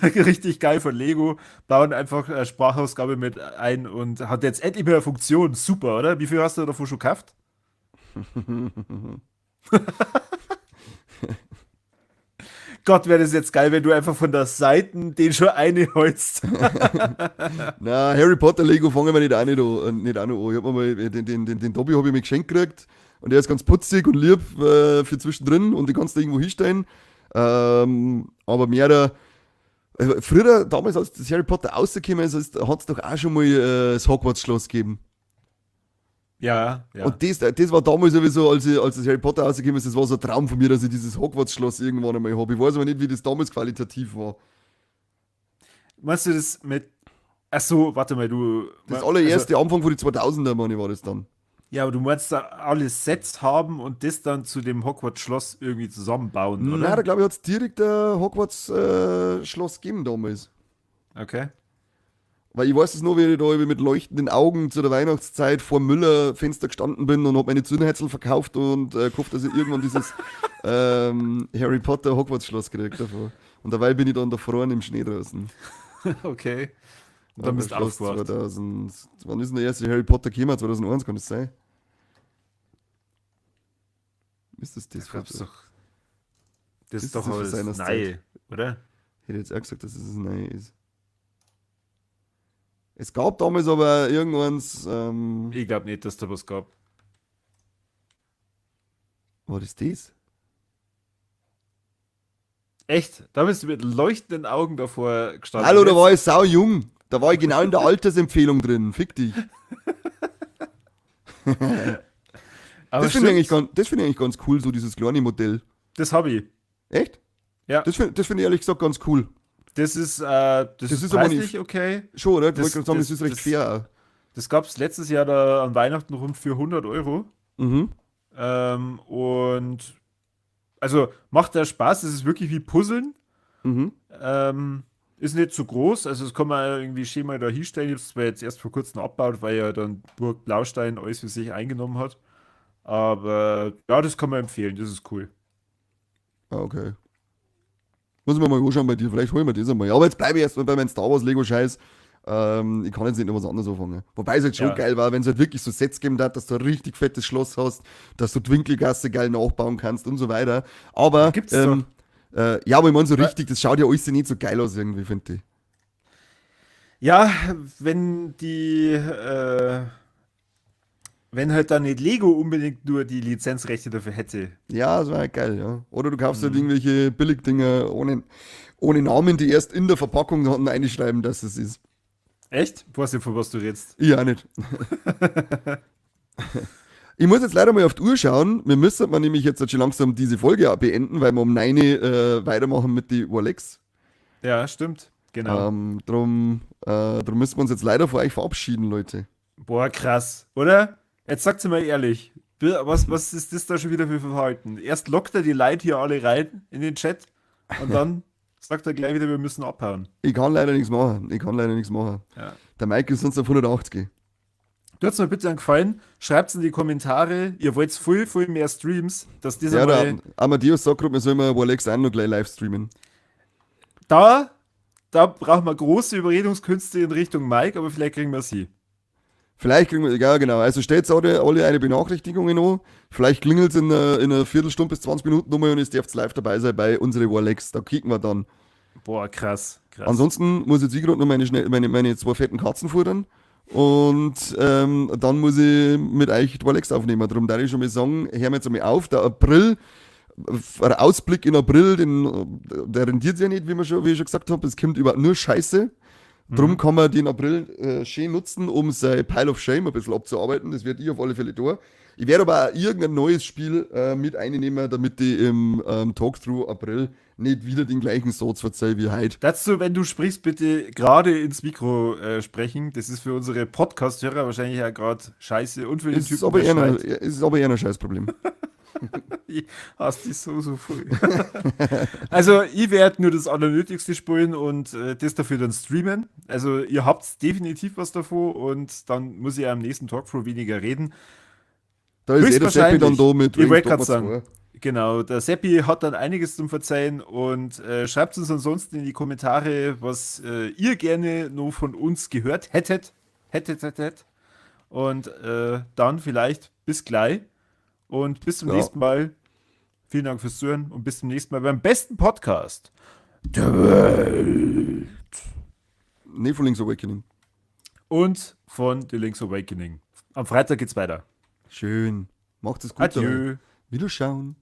ist richtig geil von Lego. Bauen einfach Sprachausgabe mit ein und hat jetzt endlich mehr Funktion. Super, oder? Wie viel hast du davon schon gekauft? Gott, wäre das jetzt geil, wenn du einfach von der Seite den schon einholst. Na, Harry Potter Lego fangen wir nicht auch nicht an. Nicht auch noch an. Ich hab mir mal, den Dobby habe ich mir geschenkt gekriegt und der ist ganz putzig und lieb für zwischendrin und den kannst du irgendwo hinstellen. Aber mehr früher, damals, als das Harry Potter rausgekommen ist, hat es doch auch schon mal das Hogwarts-Schloss gegeben. Ja, ja. Und das war damals sowieso, als das Harry Potter rausgekommen ist, das war so ein Traum von mir, dass ich dieses Hogwarts-Schloss irgendwann einmal habe. Ich weiß aber nicht, wie das damals qualitativ war. Meinst du das mit. Ach so, warte mal, du. Das allererste, also, Anfang von den 2000er, meine ich, war das dann. Ja, aber du meinst da alle Sets haben und das dann zu dem Hogwarts-Schloss irgendwie zusammenbauen, oder? Nein, da glaube ich, hat es direkt ein Hogwarts-Schloss gegeben damals. Okay. Weil ich weiß es nur, wie ich da mit leuchtenden Augen zu der Weihnachtszeit vor Müller-Fenster gestanden bin und hab meine Zündhäcksel verkauft und gehofft, dass ich irgendwann dieses Harry Potter Hogwarts-Schloss kriege davon. Und dabei bin ich dann da verloren im Schnee draußen. Okay. Und dann bist du aufgewacht. 2000, wann ist denn der erste Harry Potter gekommen? 2001, kann das sein? Ist das das? Da gab's doch. Das ist doch alles neu, oder? Ich hätte jetzt auch gesagt, dass es neu ist. Es gab damals aber irgendwann. Ich glaube nicht, dass da was gab. Was ist das? Echt? Da bist du mit leuchtenden Augen davor gestanden. Hallo, da war ich sau jung. Da war ich genau in der Altersempfehlung drin. Fick dich. Aber Das finde ich, eigentlich find ich eigentlich ganz cool, so dieses kleine Modell. Das habe ich. Echt? Ja. Das find ich ehrlich gesagt ganz cool. Das ist, das ist preislich okay. Schon, oder? Ich wollte gerade sagen, das ist recht fair auch. Das gab es letztes Jahr da an Weihnachten rund für 100 Euro. Mhm. Und also macht der Spaß, es ist wirklich wie Puzzeln. Mhm. Ist nicht zu groß, also das kann man irgendwie schön mal da hinstellen. Ich habe es zwar jetzt erst vor kurzem abgebaut, weil ja dann Burg Blaustein alles für sich eingenommen hat. Aber ja, das kann man empfehlen, das ist cool. Ah, okay. Muss ich mir mal anschauen bei dir, vielleicht holen wir das einmal. Aber jetzt bleibe ich erstmal bei meinem Star Wars Lego Scheiß. Ich kann jetzt nicht noch was anderes anfangen. Wobei es halt schon geil war, wenn es halt wirklich so Sets gegeben hat, dass du ein richtig fettes Schloss hast, dass du die Winkelgasse geil nachbauen kannst und so weiter. Aber gibt's doch. Ja, aber ich meine so richtig, das schaut ja alles nicht so geil aus irgendwie, finde ich. Ja, wenn die, wenn halt dann nicht Lego unbedingt nur die Lizenzrechte dafür hätte. Ja, das wäre halt geil, ja. Oder du kaufst halt irgendwelche Billigdinger ohne Namen, die erst in der Verpackung einschreiben, dass es ist. Echt? Ich weiß nicht, von was du redest. Ich auch nicht. Ich muss jetzt leider mal auf die Uhr schauen. Wir müssen mal nämlich jetzt schon langsam diese Folge beenden, weil wir um 9 weitermachen mit den Warlex. Ja, stimmt. Genau. Drum müssen wir uns jetzt leider vor euch verabschieden, Leute. Boah, krass, oder? Jetzt sagt's mir ehrlich, was ist das da schon wieder für Verhalten? Erst lockt er die Leute hier alle rein in den Chat und dann sagt er gleich wieder, wir müssen abhauen. Ich kann leider nichts machen. Ja. Der Mike ist sonst auf 180. Tut's mir bitte einen Gefallen, schreibt's in die Kommentare, ihr wollt viel, viel mehr Streams, dass dieser ja, der Amadeus sagt gerade, wir sollen mal Warlex auch noch gleich live streamen. Da brauchen wir große Überredungskünste in Richtung Mike, aber vielleicht kriegen wir sie. Vielleicht kriegen wir, ja genau, also stellt alle eine Benachrichtigung an, vielleicht klingelt es in einer Viertelstunde bis 20 Minuten nochmal und ihr dürft live dabei sein bei unsere Warlex, da kicken wir dann. Boah, krass, krass. Ansonsten muss jetzt ich gerade noch meine zwei fetten Katzen futtern und dann muss ich mit euch die Warlex aufnehmen. Darum darf ich schon mal sagen, hören wir jetzt einmal auf, der April, der Ausblick in April, der rentiert sich ja nicht, wie ich schon gesagt habe, es kommt überhaupt nur Scheiße. Drum kann man den April schön nutzen, um sein Pile of Shame ein bisschen abzuarbeiten. Das werd ich auf alle Fälle tun. Ich werde aber auch irgendein neues Spiel mit einnehmen, damit ich im Talkthrough April nicht wieder den gleichen Satz verzeih wie heute. Dazu, wenn du sprichst, bitte gerade ins Mikro sprechen. Das ist für unsere Podcast-Hörer wahrscheinlich ja gerade scheiße und für den Ist Typen, aber der eher schreit. ist aber eher ein Scheißproblem. Ich hasse dich so, so voll. Also, ich werde nur das Allernötigste spielen und das dafür dann streamen. Also, ihr habt definitiv was davon und dann muss ich am nächsten Talkthrough weniger reden. Da ist eh der Seppi dann da mit Ich wollte Dragon's gerade Dogma sagen. 2. Genau, der Seppi hat dann einiges zum Verzeihen und schreibt uns ansonsten in die Kommentare, was ihr gerne noch von uns gehört hättet. Hättet, hättet. Und dann vielleicht bis gleich und bis zum nächsten Mal. Vielen Dank fürs Zuhören und bis zum nächsten Mal beim besten Podcast der Welt. Nee, von Link's Awakening. Und von The Link's Awakening. Am Freitag geht's weiter. Schön. Macht es gut. Adieu. Wiederschauen.